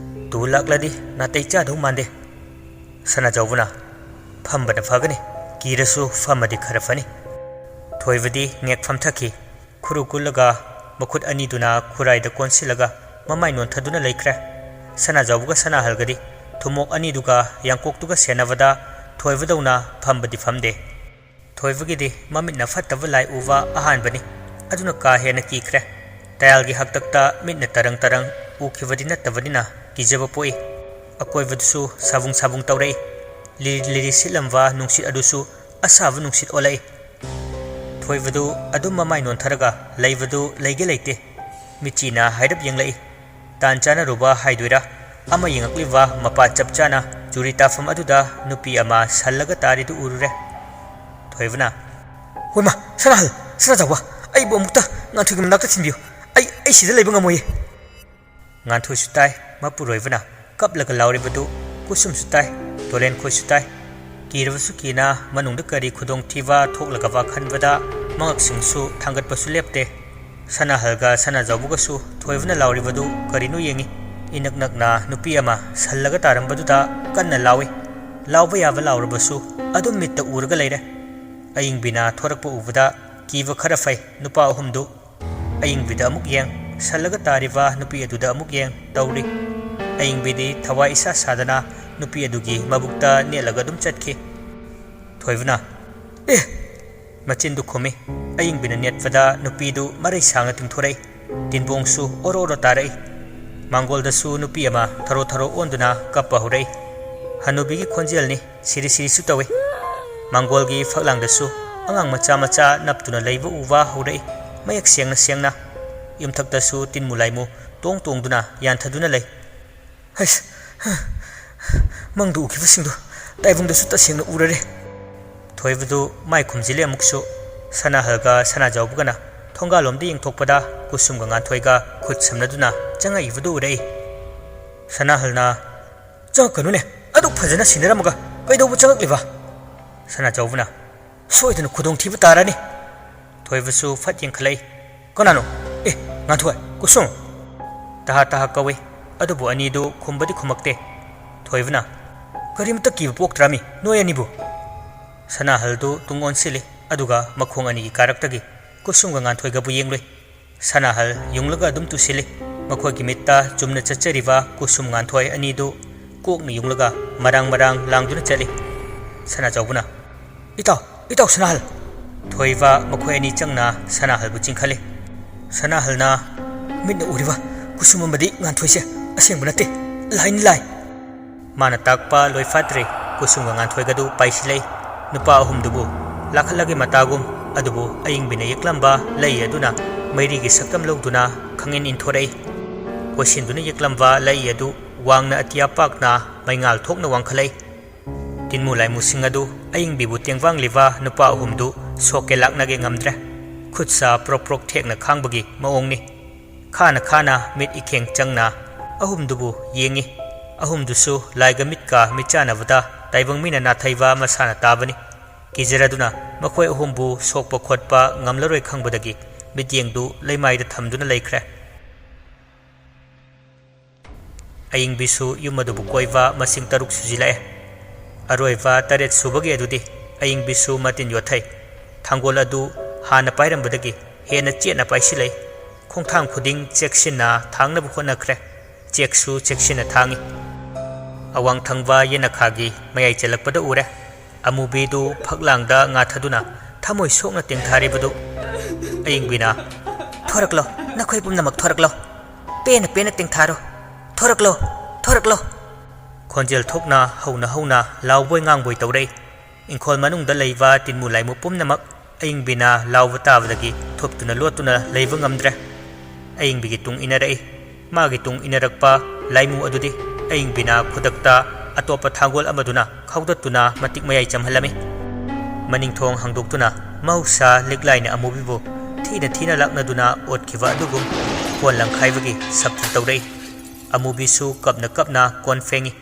ꯇꯨ ꯂꯥꯛꯂꯗꯤ ꯅꯥꯇꯩ ꯆꯥꯗꯧ ꯃꯥꯟꯗꯦ꯫" ꯁꯅꯥꯖꯥꯎꯕꯅ, "ꯐꯝꯕꯅ ꯐꯒꯅꯤ, ꯀꯤꯔꯁꯨ ꯐꯝꯃꯗꯤ ꯈꯔ ꯐꯅꯤ꯫" ꯊꯣꯏꯕꯗꯤ ꯉꯦꯛ ꯐꯝꯊꯈꯤ꯫ ꯈꯨꯔꯨ ꯀꯨꯜꯂꯒ ꯃꯈꯨꯠ ꯑꯅꯤꯗꯨꯅ ꯈꯨꯔꯥꯏꯗ ꯀꯣꯟꯁꯤꯜꯂꯒ ꯃꯃꯥꯏ ꯅꯣꯟꯊꯗꯨꯅ ꯂꯩꯈ꯭ꯔꯦ꯫ ꯁꯅꯥꯖꯥꯎꯕꯒ ꯁꯅꯥꯍꯜꯒꯗꯤ ꯊꯨꯝꯃꯣꯛ ꯑꯅꯤꯗꯨꯒ ꯌꯥꯡꯀꯣꯛꯇꯨꯒ ꯁꯦꯟꯅꯕꯗ ꯊꯣꯏꯕꯗꯧꯅ ꯐꯝꯕꯗꯤ ꯐꯝꯗꯦ꯫ ꯊꯣꯏꯕꯒꯤꯗꯤ ꯃꯃꯤꯠꯅ ꯐꯠꯇꯕ ꯂꯥꯏ ꯎꯕ ꯑꯍꯥꯟꯕꯅꯤ꯫ ꯑꯗꯨꯅ ꯀꯥ ꯍꯦꯟꯅ ꯀꯤꯈ꯭ꯔꯦ꯫ ꯇꯌꯥꯜꯒꯤ ꯍꯥꯛꯇꯛꯇ ꯃꯤꯠꯅ ꯇꯔꯪ ꯇꯔꯪ ꯎꯈꯤꯕꯗꯤ ꯅꯠꯇꯕꯅꯤꯅ ꯀꯤꯖꯕ ꯄꯣꯛꯏ꯫ ꯑꯀꯣꯏꯕꯗꯨꯁꯨ ꯁꯥꯕꯨꯡ ꯁꯥꯕꯨꯡ ꯇꯧꯔꯛꯏ꯫ ꯂꯤꯔꯤ ꯂꯤꯔꯤ ꯁꯤꯠꯂꯝꯕ ꯅꯨꯡꯁꯤꯠ ꯑꯗꯨꯁꯨ ꯑꯁꯥꯕ ꯅꯨꯡꯁꯤꯠ ꯑꯣꯜꯂꯛꯏ꯫ ꯊꯣꯏꯕꯗꯨ ꯑꯗꯨꯝ ꯃꯃꯥꯏ ꯅꯣꯟꯊꯔꯒ ꯂꯩꯕꯗꯨ ꯂꯩꯒꯦ ꯂꯩꯇꯦ꯫ ꯃꯤꯠꯆꯤꯅ ꯍꯥꯏꯔꯞ ꯌꯦꯡꯂꯛꯏ꯫ ꯇꯥꯟ ꯆꯥꯅꯔꯨꯕ ꯍꯥꯏꯗꯣꯏꯔꯥ, ꯑꯃ ꯌꯦꯡꯉꯛꯂꯤꯕ ꯃꯄꯥ ꯆꯞ ꯆꯥꯅ ꯆꯨꯔꯤ ꯇꯥꯐꯝ ꯑꯗꯨꯗ ꯅꯨꯄꯤ ꯑꯃ ꯁꯜꯂꯒ ꯇꯥꯔꯤꯗꯨ ꯎꯔꯨꯔꯦ꯫ ꯊꯣꯏꯕꯅ, "ꯍꯣꯏꯃ, ꯁꯅꯥꯍꯜ, ꯁꯅꯥꯖꯥꯎꯕ, ꯑꯩꯕꯨ ꯑꯃꯨꯛꯇ ꯉꯥꯟꯊꯣꯏꯒꯤ ꯃꯅꯥꯛꯇ ꯊꯤꯟꯕꯤꯌꯨ꯫ ꯑꯩ, ꯑꯩ ꯁꯤꯗ ꯂꯩꯕ ꯉꯝꯃꯣꯏꯌꯦ꯫" ꯉꯥꯟꯊꯣꯏꯁꯨ ꯇꯥꯏ, ꯃꯄꯨꯔꯣꯏꯕꯅ ꯀꯞꯂꯒ ꯂꯥꯎꯔꯤꯕꯗꯨ ꯀꯨꯁꯨꯝꯁꯨ ꯇꯥꯏ, ꯇꯣꯂꯦꯟꯈꯣꯏꯁꯨ ꯇꯥꯏ꯫ ꯀꯤꯔꯕꯁꯨ ꯀꯤꯅ ꯃꯅꯨꯡꯗ ꯀꯔꯤ ꯈꯨꯗꯣꯡꯊꯤꯕ ꯊꯣꯛꯂꯒꯕ ꯈꯟꯕꯗ ꯃꯉꯛꯁꯤꯡꯁꯨ ꯊꯥꯡꯒꯠꯄꯁꯨ ꯂꯦꯞꯇꯦ꯫ ꯁꯅꯥꯍꯜꯒ ꯁꯅꯥꯖꯥꯎꯕꯒꯁꯨ ꯊꯣꯏꯕꯅ ꯂꯥꯎꯔꯤꯕꯗꯨ ꯀꯔꯤꯅꯣ ꯌꯦꯡꯏ꯫ ꯏꯅꯛ ꯅꯛꯅ ꯅꯨꯄꯤ ꯑꯃ ꯁꯜꯂꯒ ꯇꯥꯔꯝꯕꯗꯨꯗ ꯀꯟꯅ ꯂꯥꯎꯏ꯫ ꯂꯥꯎꯕ ꯌꯥꯕ ꯂꯥꯎꯔꯕꯁꯨ ꯑꯗꯨꯝ ꯃꯤꯠꯇ ꯎꯔꯒ ꯂꯩꯔꯦ꯫ ꯑꯌꯤꯡꯕꯤꯅ ꯊꯣꯔꯛꯄ ꯎꯕꯗ ꯀꯤꯕ ꯈꯔ ꯐꯩ ꯅꯨꯄꯥ ꯑꯍꯨꯝꯗꯨ꯫ ꯑꯌꯤꯡꯕꯤꯗ ꯑꯃꯨꯛ ꯌꯦꯡ, ꯁꯜꯂꯒ ꯇꯥꯔꯤꯕ ꯅꯨꯄꯤ ꯑꯗꯨꯗ ꯑꯃꯨꯛ ꯌꯦꯡ ꯇꯧꯔꯤ꯫ ꯑꯌꯤꯡꯕꯤꯗꯤ ꯊꯋꯥꯏ ꯏꯁꯥ ꯁꯥꯗꯅ ꯅꯨꯄꯤ ꯑꯗꯨꯒꯤ ꯃꯕꯨꯛꯇ ꯅꯦꯠꯂꯒ ꯑꯗꯨꯝ ꯆꯠꯈꯤ꯫ ꯊꯣꯏꯕꯅ, "ꯑꯦ!" ꯃꯆꯤꯟꯗꯨ ꯈꯨꯝꯃꯤ꯫ ꯑꯌꯤꯡꯕꯤꯅ ꯅꯦꯠꯄꯗ ꯅꯨꯄꯤꯗꯨ ꯃꯔꯩ ꯁꯥꯡꯅ ꯇꯤꯡꯊꯣꯔꯛꯏ꯫ ꯇꯤꯟꯕꯣꯡꯁꯨ ꯑꯣꯔꯣ ꯑꯣꯔꯣ ꯇꯥꯔꯛꯏ꯫ ꯃꯥꯡꯒꯣꯜꯗꯁꯨ ꯅꯨꯄꯤ ꯑꯃ ꯊꯔꯣ ꯊꯔꯣ ꯑꯣꯟꯗꯨꯅ ꯀꯞꯄ ꯍꯧꯔꯛꯏ꯫ ꯍꯅꯨꯕꯤꯒꯤ ꯈꯣꯟꯖꯦꯜꯅꯤ, ꯁꯤꯔꯤ ꯁꯤꯔꯤꯁꯨ ꯇꯧꯏ꯫ ꯃꯥꯡꯒꯣꯜꯒꯤ ꯐꯛꯂꯥꯡꯗꯁꯨ ꯑꯉꯥꯡ ꯃꯆꯥ ꯃꯆꯥ ꯅꯞꯇꯨꯅ ꯂꯩꯕ ꯎꯕ ꯍꯧꯔꯛꯏ, ꯃꯌꯦꯛ ꯁꯦꯡꯅ ꯁꯦꯡꯅ꯫ ꯌꯨꯝꯊꯛꯇꯁꯨ ꯇꯤꯟꯃꯨ ꯂꯥꯏꯃꯨ ꯇꯣꯡ ꯇꯣꯡꯗꯨꯅ ꯌꯥꯟꯊꯗꯨꯅ ꯂꯩ꯫ ꯍꯩꯁ! ꯃꯪꯗ ꯎꯈꯤꯕꯁꯤꯡꯗꯨ ꯇꯥꯏꯕꯪꯗꯁꯨ ꯇꯁꯦꯡꯅ ꯎꯔꯔꯦ꯫ ꯊꯣꯏꯕꯗꯨ ꯃꯥꯏ ꯈꯨꯝꯖꯤꯜꯂꯦ ꯑꯃꯨꯛꯁꯨ꯫ ꯁꯅꯥꯍꯜꯒ ꯁꯅꯥꯖꯥꯎꯕꯒꯅ ꯊꯣꯡꯒꯥꯜꯂꯣꯝꯗ ꯌꯦꯡꯊꯣꯛꯄꯗ ꯀꯨꯁꯨꯝꯒ ꯉꯥꯟꯊꯣꯏꯒ ꯈꯨꯠ ꯁꯝꯅꯗꯨꯅ ꯆꯪꯉꯛꯏꯕꯗꯨ ꯎꯔꯛꯏ꯫ ꯁꯅꯥꯍꯜꯅ, "ꯆꯪꯉꯛꯀꯅꯨꯅꯦ, ꯑꯗꯨꯛ ꯐꯖꯅ ꯁꯤꯟꯅꯔꯝꯃꯒ ꯀꯩꯗꯧꯕ ꯆꯪꯉꯛꯂꯤꯕ?" ꯁꯅꯥꯖꯥꯎꯕꯅ, "ꯁꯣꯏꯗꯅ ꯈꯨꯗꯣꯡꯊꯤꯕ ꯇꯥꯔꯅꯤ꯫" ꯊꯣꯏꯕꯁꯨ ꯐꯠ ꯌꯦꯡꯈꯠꯂꯛꯏ꯫ "ꯀꯅꯥꯅꯣ? ꯑꯦ, ꯉꯥꯟꯊꯣꯏ, ꯀꯨꯁꯨꯝ!" ꯇꯍꯥ ꯇꯍꯥ ꯀꯧꯏ, ꯑꯗꯨꯕꯨ ꯑꯅꯤꯗꯨ ꯈꯨꯝꯕꯗꯤ ꯈꯨꯝꯃꯛꯇꯦ꯫ ꯊꯣꯏꯕꯅ, "ꯀꯔꯤꯃꯇ ꯀꯤꯕ ꯄꯣꯛꯇ꯭ꯔꯃꯤ ꯅꯣꯏ ꯑꯅꯤꯕꯨ?" ꯁꯅꯥꯍꯜꯗꯨ ꯇꯨꯡ ꯑꯣꯟꯁꯤꯜꯂꯤ, ꯑꯗꯨꯒ ꯃꯈꯣꯡ ꯑꯅꯤꯒꯤ ꯀꯥꯔꯛꯇꯒꯤ ꯀꯨꯁꯨꯝꯒ ꯉꯥꯟꯊꯣꯏꯒꯕꯨ ꯌꯦꯡꯂꯨꯏ꯫ ꯁꯅꯥꯍꯜ ꯌꯨꯡꯂꯒ ꯑꯗꯨꯝ ꯇꯨꯁꯤꯜꯂꯤ꯫ ꯃꯈꯣꯏꯒꯤ ꯃꯤꯠꯇ ꯆꯨꯝꯅ ꯆꯠꯆꯔꯤꯕ ꯀꯨꯁꯨꯝ ꯉꯥꯟꯊꯣꯏ ꯑꯅꯤꯗꯨ ꯀꯣꯛꯅ ꯌꯨꯡꯂꯒ ꯃꯔꯥꯡ ꯃꯔꯥꯡ ꯂꯥꯡꯗꯨꯅ ꯆꯠꯂꯤ꯫ ꯁꯅꯥꯆꯧꯕꯅ, "ꯏꯇꯥꯎ, ꯏꯇꯥꯎ ꯁꯅꯥꯍꯜ!" ꯊꯣꯏꯕ ꯃꯈꯣꯏ ꯑꯅꯤ ꯆꯪꯅ ꯁꯅꯥꯍꯜꯕꯨ ꯆꯤꯡꯈꯠꯂꯤ꯫ ꯁꯅꯥꯍꯜꯅ, "ꯃꯤꯠꯅ ꯎꯔꯤꯕ ꯀꯨꯁꯨꯝ ꯑꯃꯗꯤ ꯉꯥꯟꯊꯣꯏꯁꯦ ꯑꯁꯦꯡꯕ ꯅꯠꯇꯦ, ꯂꯥꯏꯅꯤ ꯂꯥꯏ!" ꯃꯥꯅ ꯇꯥꯛꯄ ꯂꯣꯏꯐꯥꯠꯇ꯭ꯔꯤ, ꯀꯨꯁꯨꯝꯒ ꯉꯥꯟꯊꯣꯏꯒꯗꯨ ꯄꯥꯏꯁꯤꯜꯂꯛꯏ꯫ ꯅꯨꯄꯥ ꯑꯍꯨꯝꯗꯨꯕꯨ ꯂꯥꯈꯠꯂꯒꯦ ꯃꯇꯥꯒꯨꯝ, ꯑꯗꯨꯕꯨ ꯑꯌꯤꯡꯕꯤꯅ ꯌꯦꯛꯂꯝꯕ ꯂꯩ ꯑꯗꯨꯅ ꯃꯩꯔꯤꯒꯤ ꯁꯛꯇꯝ ꯂꯧꯗꯨꯅ ꯈꯪꯏꯟ ꯏꯟꯊꯣꯔꯛꯏ꯫ ꯀꯣꯏꯁꯤꯟꯗꯨꯅ ꯌꯦꯛꯂꯝꯕ ꯂꯩ ꯑꯗꯨ ꯋꯥꯡꯅ ꯑꯇꯤꯌꯥ ꯄꯥꯛꯅ ꯃꯩꯉꯥꯜ ꯊꯣꯛꯅ ꯋꯥꯡꯈꯠꯂꯛꯏ꯫ ꯇꯤꯟꯃꯨ ꯂꯥꯏꯃꯨꯁꯤꯡ ꯑꯗꯨ ꯑꯌꯤꯡꯕꯤꯕꯨ ꯇꯦꯡꯕꯥꯡꯂꯤꯕ ꯅꯨꯄꯥ ꯑꯍꯨꯝꯗꯨ ꯁꯣꯛꯀꯦ ꯂꯥꯛꯅꯒꯦ ꯉꯝꯗ꯭ꯔꯦ꯫ ꯈꯨꯠ ꯁꯥ ꯄ꯭ꯔꯣꯛ ꯄ꯭ꯔꯣꯛ ꯊꯦꯛꯅ ꯈꯥꯡꯕꯒꯤ ꯃꯑꯣꯡꯅꯤ꯫ ꯈꯥꯅ ꯈꯥꯅ ꯃꯤꯠ ꯏꯈꯦꯡ ꯆꯪꯅ ꯑꯍꯨꯝꯗꯨꯕꯨ ꯌꯦꯡꯏ꯫ ꯑꯍꯨꯝꯗꯨꯁꯨ ꯂꯥꯏꯒ ꯃꯤꯠꯀ ꯃꯤꯠꯆꯥꯟꯅꯕꯗ ꯇꯥꯏꯕꯪ ꯃꯤꯅ ꯅꯥꯊꯩꯕ ꯃꯁꯥꯅ ꯇꯥꯕꯅꯤ꯫ ꯀꯤꯖꯔꯗꯨꯅ ꯃꯈꯣꯏ ꯑꯍꯨꯝꯕꯨ ꯁꯣꯛꯄ ꯈꯣꯠꯄ ꯉꯝꯂꯔꯣꯏ ꯈꯪꯕꯗꯒꯤ ꯃꯤꯠꯌꯦꯡꯗꯨ ꯂꯩꯃꯥꯏꯗ ꯊꯝꯗꯨꯅ ꯂꯩꯈ꯭ꯔꯦ꯫ ꯑꯌꯤꯡꯕꯤꯁꯨ ꯌꯨꯝ ꯑꯗꯨꯕꯨ ꯀꯣꯏꯕ ꯃꯁꯤꯡ ꯇꯔꯨꯛ ꯁꯨꯖꯤꯜꯂꯛꯑꯦ꯫ ꯑꯔꯣꯏꯕ ꯇꯔꯦꯠ ꯁꯨꯕꯒꯤ ꯑꯗꯨꯗꯤ ꯑꯌꯤꯡꯕꯤꯁꯨ ꯃꯇꯤꯟ ꯌꯣꯠꯊꯩ꯫ ꯊꯥꯡꯒꯣꯜ ꯑꯗꯨ ꯍꯥꯟꯅ ꯄꯥꯏꯔꯝꯕꯗꯒꯤ ꯍꯦꯟꯅ ꯆꯦꯠꯅ ꯄꯥꯏꯁꯤꯜꯂꯛꯏ꯫ ꯈꯣꯡꯊꯥꯡ ꯈꯨꯗꯤꯡ ꯆꯦꯛꯁꯤꯟꯅ ꯊꯥꯡꯅꯕ ꯍꯣꯠꯅꯈ꯭ꯔꯦ꯫ ꯆꯦꯛꯁꯨ ꯆꯦꯛꯁꯤꯟꯅ ꯊꯥꯡꯏ꯫ ꯑꯋꯥꯡ ꯊꯪꯕ ꯌꯦꯅꯈꯥꯒꯤ ꯃꯌꯥꯏ ꯆꯜꯂꯛꯄꯗ ꯎꯔꯦ꯫ ꯑꯃꯨꯕꯤꯗꯨ ꯐꯛꯂꯥꯡꯗ ꯉꯥꯊꯗꯨꯅ ꯊꯃꯣꯏ ꯁꯣꯛꯅ ꯇꯦꯡꯊꯥꯔꯤꯕꯗꯨ꯫ ꯑꯌꯤꯡꯕꯤꯅ, "ꯊꯣꯔꯛꯂꯣ, ꯅꯈꯣꯏ ꯄꯨꯝꯅꯃꯛ ꯊꯣꯔꯛꯂꯣ꯫ ꯄꯦꯟꯅ ꯄꯦꯟꯅ ꯇꯦꯡꯊꯥꯔꯣ꯫ ꯊꯣꯔꯛꯂꯣ, ꯊꯣꯔꯛꯂꯣ!" ꯈꯣꯟꯖꯦꯜ ꯊꯣꯛꯅ ꯍꯧꯅ ꯍꯧꯅ ꯂꯥꯎꯕꯣꯏ ꯉꯥꯡꯕꯣꯏ ꯇꯧꯔꯛꯏ꯫ ꯏꯪꯈꯣꯜ ꯃꯅꯨꯡꯗ ꯂꯩꯕ ꯇꯤꯟꯃꯨ ꯂꯥꯏꯃꯨ ꯄꯨꯝꯅꯃꯛ ꯑꯌꯤꯡꯕꯤꯅ ꯂꯥꯎꯕ ꯇꯥꯕꯗꯒꯤ ꯊꯨꯞꯇꯨꯅ ꯂꯣꯠꯇꯨꯅ ꯂꯩꯕ ꯉꯝꯗ꯭ꯔꯦ꯫ ꯑꯌꯤꯡꯕꯤꯒꯤ ꯇꯨꯡ ꯏꯟꯅꯔꯛꯏ꯫ ꯃꯥꯒꯤ ꯇꯨꯡ ꯏꯟꯅꯔꯛꯄ ꯂꯥꯏꯃꯨ ꯑꯗꯨꯗꯤ ꯑꯌꯤꯡꯕꯤꯅ ꯈꯨꯗꯛꯇ ꯑꯇꯣꯞꯄ ꯊꯥꯡꯒꯣꯜ ꯑꯃꯗꯨꯅ ꯈꯥꯎꯗꯠꯇꯨꯅ ꯃꯇꯤꯛ ꯃꯌꯥꯏ ꯆꯝꯍꯜꯂꯝꯃꯤ꯫ ꯃꯅꯤꯡꯊꯣꯡ ꯍꯥꯡꯗꯣꯛꯇꯨꯅ ꯃꯍꯧꯁꯥ ꯂꯤꯛꯂꯥꯏꯅ ꯑꯃꯨꯕꯤꯕꯨ ꯊꯤꯅ ꯊꯤꯅ ꯂꯥꯛꯅꯗꯨꯅ ꯑꯣꯠꯈꯤꯕ ꯑꯗꯨꯒꯨꯝ ꯀꯣꯟ ꯂꯪꯈꯥꯏꯕꯒꯤ ꯁꯛꯇꯤ ꯇꯧꯔꯛꯏ꯫ ꯑꯃꯨꯕꯤꯁꯨ ꯀꯞꯅ ꯀꯞꯅ ꯀꯣꯟ ꯐꯦꯡꯏ꯫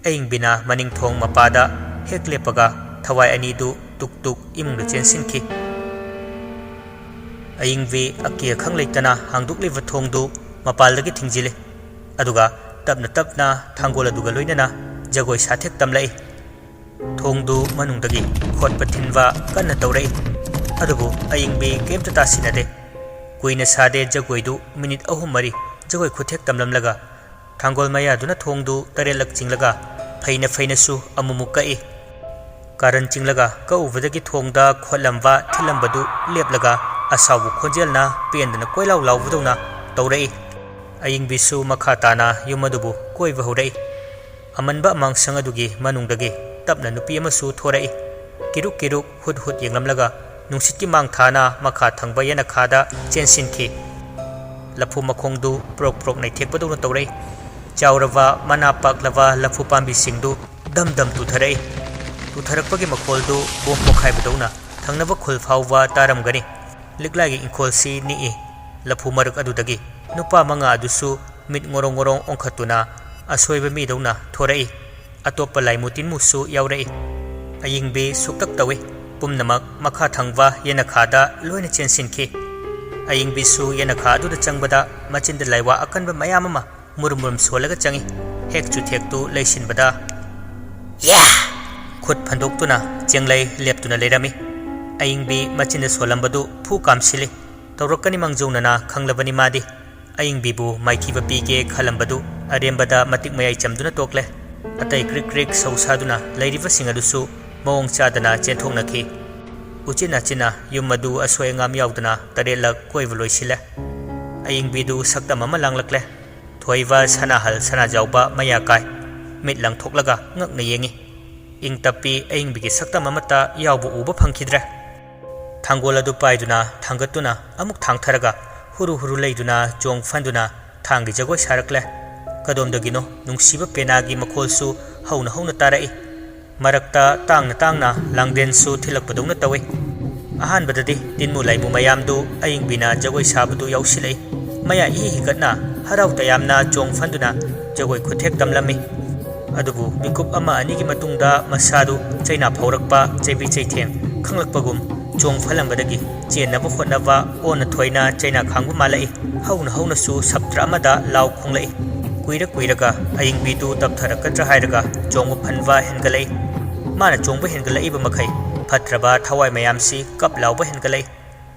ꯑꯌꯤꯡꯕꯤꯅ ꯃꯅꯤꯡꯊꯣꯡ ꯃꯄꯥꯗ ꯍꯦꯛ ꯂꯦꯞꯄꯒ ꯊꯋꯥꯏ ꯑꯅꯤꯗꯨ ꯇꯨꯛ ꯇꯨꯛ ꯏꯃꯨꯡꯗ ꯆꯦꯟꯁꯤꯟꯈꯤ꯫ ꯑꯏꯪꯕꯤ ꯑꯀꯤ ꯑꯈꯪ ꯂꯩꯇꯅ ꯍꯥꯡꯗꯣꯛꯂꯤꯕ ꯊꯣꯡꯗꯨ ꯃꯄꯥꯜꯗꯒꯤ ꯊꯤꯡꯖꯤꯜꯂꯤ꯫ ꯑꯗꯨꯒ ꯇꯞꯅ ꯇꯞꯅ ꯊꯥꯡꯒꯣꯜ ꯑꯗꯨꯒ ꯂꯣꯏꯅꯅ ꯖꯒꯣꯏ ꯁꯥꯊꯦꯛ ꯇꯝꯂꯛꯏ꯫ ꯊꯣꯡꯗꯨ ꯃꯅꯨꯡꯗꯒꯤ ꯈꯣꯠꯄ ꯊꯤꯟꯕ ꯀꯟꯅ ꯇꯧꯔꯛꯏ꯫ ꯑꯗꯨꯕꯨ ꯑꯏꯪꯕꯤ ꯀꯔꯤꯝꯇ ꯇꯥꯁꯤꯟꯅꯗꯦ꯫ ꯀꯨꯏꯅ ꯁꯥꯗꯦ, ꯖꯒꯣꯏꯗꯨ ꯃꯤꯅꯤꯠ ꯑꯍꯨꯝ ꯃꯔꯤ ꯖꯒꯣꯏ ꯈꯨꯊꯦꯛ ꯇꯝꯂꯝꯂꯒ ꯊꯥꯡꯒꯣꯜ ꯃꯌꯥꯗꯨꯅ ꯊꯣꯡꯗꯨ ꯇꯔꯦꯠꯂꯛ ꯆꯤꯡꯂꯒ ꯐꯩꯅ ꯐꯩꯅꯁꯨ ꯑꯃꯨꯛꯃꯨꯛ ꯀꯛꯏ꯫ ꯀꯥꯔꯟ ꯆꯤꯡꯂꯒ ꯀꯛꯎꯕꯗꯒꯤ ꯊꯣꯡꯗ ꯈꯣꯠꯂꯝꯕ ꯊꯤꯜꯂꯝꯕꯗꯨ ꯂꯦꯞꯂꯒ ꯑꯁꯥꯎꯕ ꯈꯣꯟꯖꯦꯜꯅ ꯄꯦꯟꯗꯅ ꯀꯣꯏꯂꯥꯎ ꯂꯥꯎꯕꯗꯧꯅ ꯇꯧꯔꯛꯏ꯫ ꯑꯏꯪꯕꯤꯁꯨ ꯃꯈꯥ ꯇꯥꯅ ꯌꯨꯝ ꯑꯗꯨꯕꯨ ꯀꯣꯏꯕ ꯍꯧꯔꯛꯏ꯫ ꯑꯃꯟꯕ ꯑꯃꯥꯡꯁꯪ ꯑꯗꯨꯒꯤ ꯃꯅꯨꯡꯗꯒꯤ ꯇꯞꯅ ꯅꯨꯄꯤ ꯑꯃꯁꯨ ꯊꯣꯔꯛꯏ꯫ ꯀꯤꯔꯨꯛ ꯀꯤꯔꯨꯛ ꯍꯨꯠ ꯍꯨꯠ ꯌꯦꯡꯂꯝꯂꯒ ꯅꯨꯡꯁꯤꯠꯀꯤ ꯃꯥꯡ ꯊꯥꯅ ꯃꯈꯥ ꯊꯪꯕ ꯌꯦꯅꯈꯥꯗ ꯆꯦꯟꯁꯤꯟꯈꯤ꯫ ꯂꯐꯨ ꯃꯈꯣꯡꯗꯨ ꯄ꯭ꯔꯣꯛ ꯄ꯭ꯔꯣꯛ ꯅꯩꯊꯦꯛꯄꯗꯧꯅ ꯇꯧꯔꯛꯏ꯫ ꯆꯥꯎꯔꯕ ꯃꯅꯥ ꯄꯥꯛꯂꯕ ꯂꯐꯨ ꯄꯥꯝꯕꯤꯁꯤꯡꯗꯨ ꯗꯝ ꯗꯝ ꯇꯨꯊꯔꯛꯏ꯫ ꯇꯨꯊꯔꯛꯄꯒꯤ ꯃꯈꯣꯜꯗꯨ ꯕꯣꯝ ꯄꯣꯈꯥꯏꯕꯗꯧꯅ ꯊꯪꯅꯕ ꯈꯨꯜ ꯐꯥꯎꯕ ꯇꯥꯔꯝꯒꯅꯤ꯫ ꯂꯤꯛꯂꯥꯏꯒꯤ ꯏꯪꯈꯣꯜꯁꯤ ꯅꯤꯛꯏ꯫ ꯂꯐꯨ ꯃꯔꯛ ꯑꯗꯨꯗꯒꯤ ꯅꯨꯄꯥ ꯃꯉꯥ ꯑꯗꯨꯁꯨ ꯃꯤꯠ ꯉꯣꯔꯣꯡ ꯉꯣꯔꯣꯡ ꯑꯣꯟꯈꯠꯇꯨꯅ ꯑꯁꯣꯏꯕ ꯃꯤꯗꯧꯅ ꯊꯣꯔꯛꯏ꯫ ꯑꯇꯣꯞꯄ ꯂꯥꯏꯃꯨ ꯇꯤꯟꯃꯨꯁꯨ ꯌꯥꯎꯔꯛꯏ꯫ ꯑꯌꯤꯡꯕꯤ ꯁꯨꯛꯇꯛ ꯇꯧꯏ꯫ ꯄꯨꯝꯅꯃꯛ ꯃꯈꯥ ꯊꯪꯕ ꯌꯦꯅꯈꯥꯗ ꯂꯣꯏꯅ ꯆꯦꯟꯁꯤꯟꯈꯤ꯫ ꯑꯌꯤꯡꯕꯤꯁꯨ ꯌꯦꯅꯈꯥ ꯑꯗꯨꯗ ꯆꯪꯕꯗ ꯃꯆꯤꯟꯗ ꯂꯥꯏꯋꯥ ꯑꯀꯟꯕ ꯃꯌꯥꯝ ꯑꯃ ꯃꯨꯔꯨꯝ ꯃꯨꯔꯨꯝ ꯁꯣꯜꯂꯒ ꯆꯪꯏ꯫ ꯍꯦꯛ ꯆꯨꯊꯦꯛꯇꯨ ꯂꯩꯁꯤꯟꯕꯗ, ꯌꯥ! ꯈꯨꯠ ꯐꯟꯗꯣꯛꯇꯨꯅ ꯆꯦꯡꯂꯩ ꯂꯦꯞꯇꯨꯅ ꯂꯩꯔꯝꯃꯤ꯫ ꯑꯌꯤꯡꯕꯤ ꯃꯆꯤꯟꯗ ꯁꯣꯜꯂꯝꯕꯗꯨ ꯐꯨ ꯀꯥꯝꯁꯤꯜꯂꯤ꯫ ꯇꯧꯔꯛꯀꯅꯤ ꯃꯥꯡꯖꯧꯅꯅ ꯈꯪꯂꯕꯅꯤ ꯃꯥꯗꯤ꯫ ꯑꯌꯤꯡꯕꯤꯕꯨ ꯃꯥꯏꯊꯤꯕ ꯄꯤꯒꯦ ꯈꯜꯂꯝꯕꯗꯨ ꯑꯔꯦꯝꯕꯗ ꯃꯇꯤꯛ ꯃꯌꯥꯏ ꯆꯝꯗꯨꯅ ꯇꯣꯛꯂꯦ꯫ ꯑꯇꯩ ꯀ꯭ꯔꯤꯛ ꯀ꯭ꯔꯤꯛ ꯁꯧ ꯁꯥꯗꯨꯅ ꯂꯩꯔꯤꯕꯁꯤꯡ ꯑꯗꯨꯁꯨ ꯃꯑꯣꯡ ꯆꯥꯗꯅ ꯆꯦꯟꯊꯣꯛꯅꯈꯤ꯫ ꯎꯆꯤꯟ ꯅꯥꯆꯤꯟꯅ ꯌꯨꯝ ꯑꯗꯨ ꯑꯁꯣꯏ ꯑꯉꯥꯝ ꯌꯥꯎꯗꯅ ꯇꯔꯦꯠꯂꯛ ꯀꯣꯏꯕ ꯂꯣꯏꯁꯤꯜꯂꯦ꯫ ꯑꯌꯤꯡꯕꯤꯗꯨ ꯁꯛꯇꯝ ꯑꯃ ꯂꯥꯡꯂꯛꯂꯦ꯫ ꯊꯣꯏꯕ ꯁꯅꯥꯍꯜ ꯁꯅꯥꯖꯥꯎꯕ ꯃꯌꯥ ꯀꯥꯏ꯫ ꯃꯤꯠ ꯂꯪꯊꯣꯛꯂꯒ ꯉꯛꯅ ꯌꯦꯡꯏ꯫ ꯏꯪ ꯇꯞꯄꯤ ꯑꯌꯤꯡꯕꯤꯒꯤ ꯁꯛꯇꯝ ꯑꯃꯠꯇ ꯌꯥꯎꯕ ꯎꯕ ꯐꯪꯈꯤꯗ꯭ꯔꯦ꯫ ꯊꯥꯡꯒꯣꯜ ꯑꯗꯨ ꯄꯥꯏꯗꯨꯅ ꯊꯥꯡꯒꯠꯇꯨꯅ ꯑꯃꯨꯛ ꯊꯥꯡꯊꯔꯒ ꯍꯨꯔꯨ ꯍꯨꯔꯨ ꯂꯩꯗꯨꯅ ꯆꯣꯡ ꯐꯟꯗꯨꯅ ꯊꯥꯡꯒꯤ ꯖꯒꯣꯏ ꯁꯥꯔꯛꯂꯦ꯫ ꯀꯗꯣꯝꯗꯒꯤꯅꯣ ꯅꯨꯡꯁꯤꯕ ꯄꯦꯅꯥꯒꯤ ꯃꯈꯣꯜꯁꯨ ꯍꯧꯅ ꯍꯧꯅ ꯇꯥꯔꯛꯏ꯫ ꯃꯔꯛꯇ ꯇꯥꯡꯅ ꯇꯥꯡꯅ ꯂꯥꯡꯗꯦꯟꯁꯨ ꯊꯤꯜꯂꯛꯄꯗꯧꯅ ꯇꯧꯏ꯫ ꯑꯍꯥꯟꯕꯗꯗꯤ ꯇꯤꯟꯃꯨ ꯂꯥꯏꯃꯨ ꯃꯌꯥꯝꯗꯨ ꯑꯌꯤꯡꯕꯤꯅ ꯖꯒꯣꯏ ꯁꯥꯕꯗꯨ ꯌꯥꯎꯁꯤꯜꯂꯛꯏ꯫ ꯃꯌꯥ ꯏꯍꯤ ꯍꯤꯒꯠꯅ ꯍꯔꯥꯎ ꯇꯌꯥꯝꯅ ꯆꯣꯡ ꯐꯟꯗꯨꯅ ꯖꯒꯣꯏ ꯈꯨꯊꯦꯛ ꯇꯝꯂꯝꯃꯤ꯫ ꯑꯗꯨꯕꯨ ꯃꯤꯀꯨꯞ ꯑꯃ ꯑꯅꯤꯒꯤ ꯃꯇꯨꯡꯗ ꯃꯁꯥꯗꯨ ꯆꯩꯅꯥ ꯐꯧꯔꯛꯄ, ꯆꯩꯕꯤ ꯆꯩꯊꯦꯡ ꯈꯪꯂꯛꯄꯒꯨꯝ ꯆꯣꯡ ꯐꯜꯂꯝꯕꯗꯒꯤ ꯆꯦꯟꯅꯕ ꯍꯣꯠꯅꯕ ꯑꯣꯟꯅ ꯊꯣꯏꯅ ꯆꯩꯅꯥ ꯈꯥꯡꯕ ꯃꯥꯜꯂꯛꯏ꯫ ꯍꯧꯅ ꯍꯧꯅꯁꯨ ꯁꯞꯇ꯭ꯔ ꯑꯃꯗ ꯂꯥꯎ ꯈꯣꯡꯂꯛꯏ꯫ ꯀꯨꯏꯔ ꯀꯨꯏꯔꯒ ꯑꯌꯤꯡꯕꯤꯗꯨ ꯇꯞꯊꯔꯛꯀꯗ꯭ꯔꯥ ꯍꯥꯏꯔꯒ ꯆꯣꯡꯕ ꯐꯟꯕ ꯍꯦꯟꯒꯠꯂꯛꯏ꯫ ꯃꯥꯅ ꯆꯣꯡꯕ ꯍꯦꯟꯒꯠꯂꯛꯏꯕ ꯃꯈꯩ ꯐꯠꯇ꯭ꯔꯕ ꯊꯋꯥꯏ ꯃꯌꯥꯝꯁꯤ ꯀꯞ ꯂꯥꯎꯕ ꯍꯦꯟꯒꯠꯂꯛꯏ꯫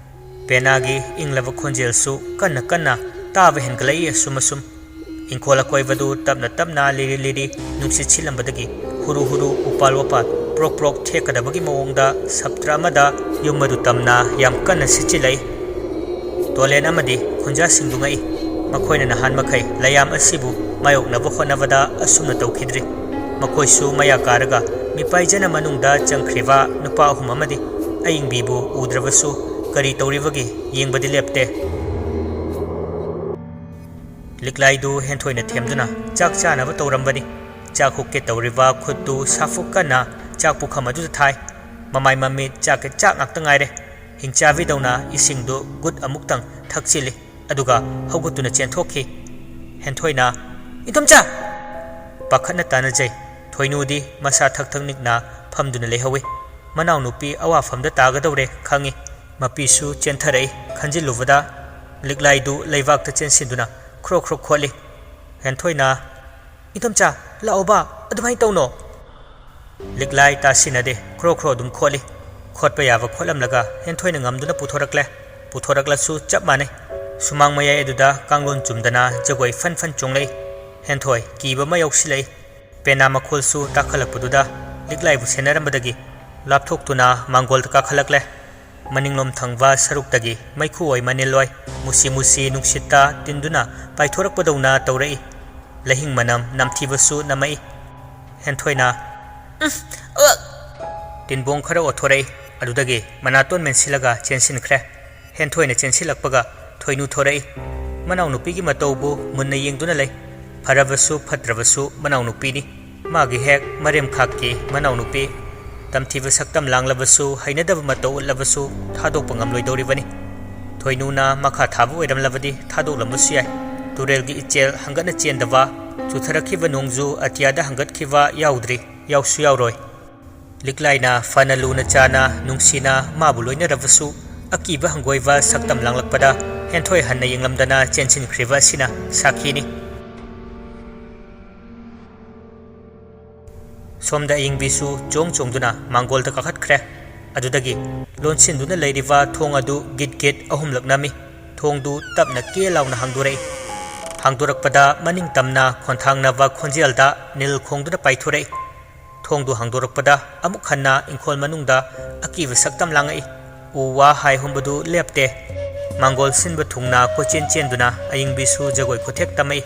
ꯄꯦꯅꯥꯒꯤ ꯏꯪꯂꯕ ꯈꯣꯟꯖꯦꯜꯁꯨ ꯀꯟꯅ ꯀꯟꯅ ꯇꯥꯕ ꯍꯦꯟꯒꯠꯂꯛꯏ꯫ ꯑꯁꯨꯝ ꯑꯁꯨꯝ ꯏꯪꯈꯣꯜ ꯑꯀꯣꯏꯕꯗꯨ ꯇꯞꯅ ꯇꯞꯅ ꯂꯤꯔꯤ ꯂꯤꯔꯤ ꯅꯨꯡꯁꯤꯠ ꯁꯤꯠꯂꯝꯕꯗꯒꯤ ꯍꯨꯔꯨ ꯍꯨꯔꯨ, ꯎꯄꯥꯜ ꯋꯥꯄꯥꯜ ꯄ꯭ꯔꯣꯛ ꯄ꯭ꯔꯣꯛ ꯊꯦꯛꯀꯗꯕꯒꯤ ꯃꯑꯣꯡꯗ ꯁꯞꯇ꯭ꯔ ꯑꯃꯗ ꯌꯨꯝ ꯑꯗꯨ ꯇꯝꯅ ꯌꯥꯝ ꯀꯟꯅ ꯁꯤꯠꯆꯤꯜꯂꯛꯏ꯫ ꯇꯣꯂꯦꯟ ꯑꯃꯗꯤ ꯈꯨꯟꯖꯥꯁꯤꯡꯗꯨ ꯉꯛꯏ꯫ ꯃꯈꯣꯏꯅ ꯅꯍꯥꯟ ꯃꯈꯩ ꯂꯌꯥꯝ ꯑꯁꯤꯕꯨ ꯃꯥꯌꯣꯛꯅꯕ ꯍꯣꯠꯅꯕꯗ ꯑꯁꯨꯝꯅ ꯇꯧꯈꯤꯗ꯭ꯔꯤ꯫ ꯃꯈꯣꯏꯁꯨ ꯃꯌꯥ ꯀꯥꯔꯒ ꯃꯤꯄꯥꯏꯖꯅ ꯃꯅꯨꯡꯗ ꯆꯪꯈ꯭ꯔꯤꯕ ꯅꯨꯄꯥ ꯑꯍꯨꯝ ꯑꯃꯗꯤ ꯑꯌꯤꯡꯕꯤꯕꯨ ꯎꯗ꯭ꯔꯕꯁꯨ ꯀꯔꯤ ꯇꯧꯔꯤꯕꯒꯦ ꯌꯦꯡꯕꯗꯤ ꯂꯦꯞꯇꯦ꯫ ꯂꯤꯛꯂꯥꯏꯗꯨ ꯍꯦꯟꯊꯣꯏꯅ ꯊꯦꯝꯗꯨꯅ ꯆꯥꯛ ꯆꯥꯅꯕ ꯇꯧꯔꯝꯕꯅꯤ꯫ ꯆꯥꯛ ꯍꯨꯛꯀꯦ ꯇꯧꯔꯤꯕ ꯈꯨꯠꯇꯨ ꯁꯥꯐꯨ ꯀꯟꯅ ꯆꯥꯛ ꯄꯨꯈꯝ ꯑꯗꯨꯗ ꯊꯥꯏ꯫ ꯃꯃꯥꯏ ꯃꯃꯤꯠ ꯆꯥꯛꯀꯤ ꯆꯥꯛ ꯉꯥꯛꯇ ꯉꯥꯏꯔꯦ꯫ ꯍꯤꯡꯆꯥꯕꯤꯗꯧꯅ ꯏꯁꯤꯡꯗꯨ ꯒꯨꯠ ꯑꯃꯨꯛꯇꯪ ꯊꯛꯆꯤꯜꯂꯤ꯫ ꯑꯗꯨꯒ ꯍꯧꯒꯠꯇꯨꯅ ꯆꯦꯟꯊꯣꯛꯈꯤ꯫ ꯍꯦꯟꯊꯣꯏꯅ, "ꯏꯟꯗꯣꯝꯆꯥ!" ꯄꯥꯈꯠꯅ ꯇꯥꯟꯅꯖꯩ꯫ ꯊꯣꯏꯅꯨꯗꯤ ꯃꯁꯥ ꯊꯛ ꯊꯛ ꯅꯤꯛꯅ ꯐꯝꯗꯨꯅ ꯂꯩꯍꯧꯏ꯫ ꯃꯅꯥꯎꯅꯨꯄꯤ ꯑꯋꯥꯐꯝꯗ ꯇꯥꯒꯗꯧꯔꯦ ꯈꯪꯏ꯫ ꯃꯄꯤꯁꯨ ꯆꯦꯟꯊꯔꯛꯏ꯫ ꯈꯟꯖꯤꯜꯂꯨꯕꯗ ꯂꯤꯛꯂꯥꯏꯗꯨ ꯂꯩꯕꯥꯛꯇ ꯆꯦꯟꯁꯤꯟꯗꯨꯅ ꯈ꯭ꯔꯣꯛ ꯈ꯭ꯔꯣꯛ ꯈꯣꯠꯂꯤ꯫ ꯍꯦꯟꯊꯣꯏꯅ, "ꯏꯟꯗꯣꯝꯆꯥ, ꯂꯥꯛꯑꯣꯕ, ꯑꯗꯨꯃꯥꯏꯅ ꯇꯧꯅꯣ!" ꯂꯤꯛꯂꯥꯏ ꯇꯥꯁꯤꯟꯅꯗꯦ, ꯈ꯭ꯔꯣ ꯈ꯭ꯔꯣ ꯑꯗꯨꯝ ꯈꯣꯠꯂꯤ꯫ ꯈꯣꯠꯄ ꯌꯥꯕ ꯈꯣꯠꯂꯝꯂꯒ ꯍꯦꯟꯊꯣꯏꯅ ꯉꯝꯗꯨꯅ ꯄꯨꯊꯣꯔꯛꯂꯦ꯫ ꯄꯨꯊꯣꯔꯛꯂꯁꯨ ꯆꯞ ꯃꯥꯟꯅꯩ꯫ ꯁꯨꯃꯥꯡ ꯃꯌꯥꯏ ꯑꯗꯨꯗ ꯀꯥꯡꯂꯣꯟ ꯆꯨꯝꯗꯅ ꯖꯒꯣꯏ ꯐꯟ ꯐꯟ ꯆꯣꯡꯂꯛꯏ꯫ ꯍꯦꯟꯊꯣꯏ ꯀꯤꯕ ꯑꯃ ꯌꯥꯎꯁꯤꯜꯂꯛꯏ꯫ ꯄꯦꯅꯥ ꯃꯈꯣꯜꯁꯨ ꯇꯥꯈꯠꯂꯛꯄꯗꯨꯗ ꯂꯤꯛꯂꯥꯏꯕꯨ ꯁꯦꯟꯅꯔꯝꯕꯗꯒꯤ ꯂꯥꯞꯊꯣꯛꯇꯨꯅ ꯃꯥꯡꯒꯣꯜꯗ ꯀꯥꯈꯠꯂꯛꯂꯦ꯫ ꯃꯅꯤꯡꯂꯣꯝ ꯊꯪꯕ ꯁꯔꯨꯛꯇꯒꯤ ꯃꯩꯈꯨ ꯑꯣꯏ ꯃꯅꯤꯜ ꯑꯣꯏ ꯃꯨꯁꯤ ꯃꯨꯁꯤ ꯅꯨꯡꯁꯤꯠꯇ ꯇꯤꯟꯗꯨꯅ ꯄꯥꯏꯊꯣꯔꯛꯄꯗꯧꯅ ꯇꯧꯔꯛꯏ꯫ ꯂꯩꯍꯤꯡ ꯃꯅꯝ ꯅꯝꯊꯤꯕꯁꯨ ꯅꯝꯃꯛꯏ꯫ ꯍꯦꯟꯊꯣꯏꯅ, "ꯎꯝ, ꯑ!" ꯇꯤꯟꯕꯣꯡ ꯈꯔ ꯑꯣꯠꯊꯣꯔꯛꯏ꯫ ꯑꯗꯨꯗꯒꯤ ꯃꯅꯥꯇꯣꯟ ꯃꯦꯟꯁꯤꯜꯂꯒ ꯆꯦꯟꯁꯤꯟꯈ꯭ꯔꯦ꯫ ꯍꯦꯟꯊꯣꯏꯅ ꯆꯦꯟꯁꯤꯜꯂꯛꯄꯒ ꯊꯣꯏꯅꯨ ꯊꯣꯔꯛꯏ꯫ ꯃꯅꯥꯎꯅꯨꯄꯤꯒꯤ ꯃꯇꯧꯕꯨ ꯃꯨꯟꯅ ꯌꯦꯡꯗꯨꯅ ꯂꯩ꯫ ꯐꯔꯕꯁꯨ ꯐꯠꯇ꯭ꯔꯕꯁꯨ ꯃꯅꯥꯎꯅꯨꯄꯤꯅꯤ꯫ ꯃꯥꯒꯤ ꯍꯦꯛ ꯃꯔꯦꯝꯈꯥꯛꯀꯤ ꯃꯅꯥꯎꯅꯨꯄꯤ꯫ ꯇꯝꯊꯤꯕ ꯁꯛꯇꯝ ꯂꯥꯡꯂꯕꯁꯨ, ꯍꯩꯅꯗꯕ ꯃꯇꯧ ꯎꯠꯂꯕꯁꯨ ꯊꯥꯗꯣꯛꯄ ꯉꯝꯂꯣꯏꯗꯧꯔꯤꯕꯅꯤ꯫ ꯊꯣꯏꯅꯨꯅ ꯃꯈꯥ ꯊꯥꯕ ꯑꯣꯏꯔꯝꯂꯕꯗꯤ ꯊꯥꯗꯣꯛꯂꯝꯕꯁꯨ ꯌꯥꯏ꯫ ꯇꯨꯔꯦꯜꯒꯤ ꯏꯆꯦꯜ ꯍꯪꯒꯠꯅ ꯆꯦꯟꯗꯕ, ꯆꯨꯊꯔꯛꯈꯤꯕ ꯅꯣꯡꯖꯨ ꯑꯇꯤꯌꯥꯗ ꯍꯪꯒꯠꯈꯤꯕ ꯌꯥꯎꯗ꯭ꯔꯤ, ꯌꯥꯎꯁꯨ ꯌꯥꯎꯔꯣꯏ꯫ ꯂꯤꯛꯂꯥꯏꯅ ꯐꯅ ꯂꯨꯅ ꯆꯥꯅ ꯅꯨꯡꯁꯤꯅ ꯃꯥꯕꯨ ꯂꯣꯏꯅꯔꯕꯁꯨ, ꯑꯀꯤꯕ ꯍꯪꯒꯣꯏꯕ ꯁꯛꯇꯝ ꯂꯥꯡꯂꯛꯄꯗ ꯍꯦꯟꯊꯣꯏ ꯍꯟꯅ ꯌꯦꯡꯂꯝꯗꯅ ꯆꯦꯟꯁꯤꯟꯈ꯭ꯔꯤꯕ ꯑꯁꯤꯅ ꯁꯥꯈꯤꯅꯤ꯫ ꯁꯣꯝꯗ ꯑꯏꯪꯕꯤꯁꯨ ꯆꯣꯡ ꯆꯣꯡꯗꯨꯅ ꯃꯥꯡꯒꯣꯜꯗ ꯀꯥꯈꯠꯈ꯭ꯔꯦ꯫ ꯑꯗꯨꯗꯒꯤ ꯂꯣꯟꯁꯤꯟꯗꯨꯅ ꯂꯩꯔꯤꯕ ꯊꯣꯡ ꯑꯗꯨ ꯒꯤꯠ ꯒꯤꯠ ꯑꯍꯨꯝꯂꯛ ꯅꯝꯃꯤ꯫ ꯊꯣꯡꯗꯨ ꯇꯞꯅ ꯀꯦ ꯂꯥꯎꯅ ꯍꯥꯡꯗꯣꯔꯛꯏ꯫ ꯍꯥꯡꯗꯣꯔꯛꯄꯗ ꯃꯅꯤꯡ ꯇꯝꯅ ꯈꯣꯟꯊꯥꯡꯅꯕ ꯈꯣꯟꯖꯦꯜꯗ ꯅꯤꯜ ꯈꯣꯡꯗꯨꯅ ꯄꯥꯏꯊꯣꯔꯛꯏ꯫ ꯊꯣꯡꯗꯨ ꯍꯥꯡꯗꯣꯔꯛꯄꯗ ꯑꯃꯨꯛ ꯍꯟꯅ ꯏꯪꯈꯣꯜ ꯃꯅꯨꯡꯗ ꯑꯀꯤꯕ ꯁꯛꯇꯝ ꯂꯥꯡꯉꯛꯏ꯫ ꯎ ꯋꯥ ꯍꯥꯏ ꯍꯨꯝꯕꯗꯨ ꯂꯦꯞꯇꯦ꯫ ꯃꯥꯡꯒꯣꯜ ꯁꯤꯟꯕ ꯊꯨꯡꯅ ꯀꯣꯏꯆꯦꯟ ꯆꯦꯟꯗꯨꯅ ꯑꯏꯪꯕꯤꯁꯨ ꯖꯒꯣꯏ ꯈꯨꯊꯦꯛ ꯇꯝꯃꯛꯏ꯫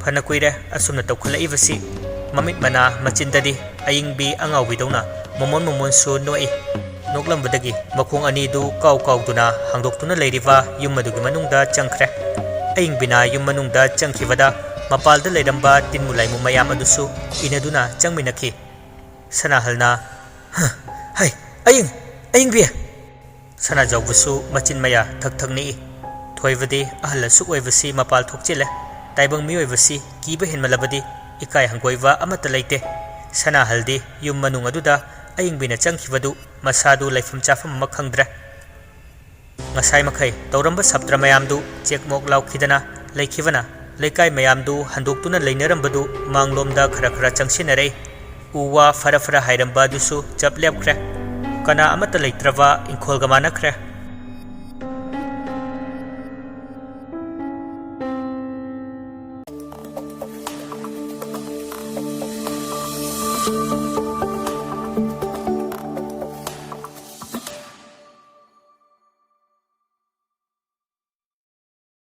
ꯐꯅ ꯀꯨꯏꯔꯦ ꯑꯁꯨꯝꯅ ꯇꯧꯈꯠꯂꯛꯏꯕꯁꯤ꯫ ꯃꯃꯤꯠ ꯃꯅꯥ ꯃꯆꯤꯟꯗꯗꯤ ꯑꯏꯪꯕꯤ ꯑꯉꯥꯎꯕꯤꯗꯧꯅ ꯃꯣꯃꯣꯟ ꯃꯣꯃꯣꯟꯁꯨ ꯅꯣꯛꯏ꯫ ꯅꯣꯛꯂꯝꯕꯗꯒꯤ ꯃꯈꯣꯡ ꯑꯅꯤꯗꯨ ꯀꯥꯎ ꯀꯥꯎꯗꯨꯅ ꯍꯥꯡꯗꯣꯛꯇꯨꯅ ꯂꯩꯔꯤꯕ ꯌꯨꯝ ꯑꯗꯨꯒꯤ ꯃꯅꯨꯡꯗ ꯆꯪꯈ꯭ꯔꯦ꯫ ꯑꯏꯪꯕꯤꯅ ꯌꯨꯝ ꯃꯅꯨꯡꯗ ꯆꯪꯈꯤꯕꯗ ꯃꯄꯥꯜꯗ ꯂꯩꯔꯝꯕ ꯇꯤꯟꯃꯨ ꯂꯥꯏꯃꯨ ꯃꯌꯥꯝ ꯑꯗꯨꯁꯨ ꯏꯅꯗꯨꯅ ꯆꯪꯃꯤꯟꯅꯈꯤ꯫ ꯁꯅꯥꯍꯜꯅ, "ꯍ, ꯍꯩ, ꯑꯌꯤꯡ, ꯑꯌꯤꯡꯕꯤ!" ꯁꯅꯥꯖꯥꯎꯕꯁꯨ ꯃꯆꯤꯟ ꯃꯌꯥ ꯊꯛ ꯊꯛ ꯅꯤꯛꯏ꯫ ꯊꯣꯏꯕꯗꯤ ꯑꯍꯜ ꯑꯁꯨꯛ ꯑꯣꯏꯕꯁꯤ ꯃꯄꯥꯜ ꯊꯣꯛꯆꯤꯜꯂꯦ꯫ ꯇꯥꯏꯕꯪ ꯃꯤꯑꯣꯏꯕꯁꯤ ꯀꯤꯕ ꯍꯦꯟꯃꯜꯂꯕꯗꯤ ꯏꯀꯥꯏ ꯍꯪꯒꯣꯏꯕ ꯑꯃꯠꯇ ꯂꯩꯇꯦ꯫ ꯁꯅꯥꯍꯜꯗꯤ ꯌꯨꯝ ꯃꯅꯨꯡ ꯑꯗꯨꯗ ꯑꯌꯤꯡꯕꯤꯅ ꯆꯪꯈꯤꯕꯗꯨ ꯃꯁꯥꯗꯨ ꯂꯩꯐꯝ ꯆꯥꯐꯝ ꯑꯃ ꯈꯪꯗ꯭ꯔꯦ꯫ ꯉꯁꯥꯏ ꯃꯈꯩ ꯇꯧꯔꯝꯕ ꯁꯞꯇ꯭ꯔ ꯃꯌꯥꯝꯗꯨ ꯆꯦꯛꯃꯣꯛ ꯂꯥꯎꯈꯤꯗꯅ ꯂꯩꯈꯤꯕꯅ ꯂꯩꯀꯥꯏ ꯃꯌꯥꯝꯗꯨ ꯍꯟꯗꯣꯛꯇꯨꯅ ꯂꯩꯅꯔꯝꯕꯗꯨ ꯃꯥꯡꯂꯣꯝꯗ ꯈꯔ ꯈꯔ ꯆꯪꯁꯤꯟꯅꯔꯛꯏ꯫ ꯎ ꯋꯥ ꯐꯔ ꯐꯔ ꯍꯥꯏꯔꯝꯕ ꯑꯗꯨꯁꯨ ꯆꯞ ꯂꯦꯞꯈ꯭ꯔꯦ꯫ ꯀꯅꯥ ꯑꯃꯠꯇ ꯂꯩꯇ꯭ꯔꯕ ꯏꯪꯈꯣꯜꯒ ꯃꯥꯟꯅꯈ꯭ꯔꯦ꯫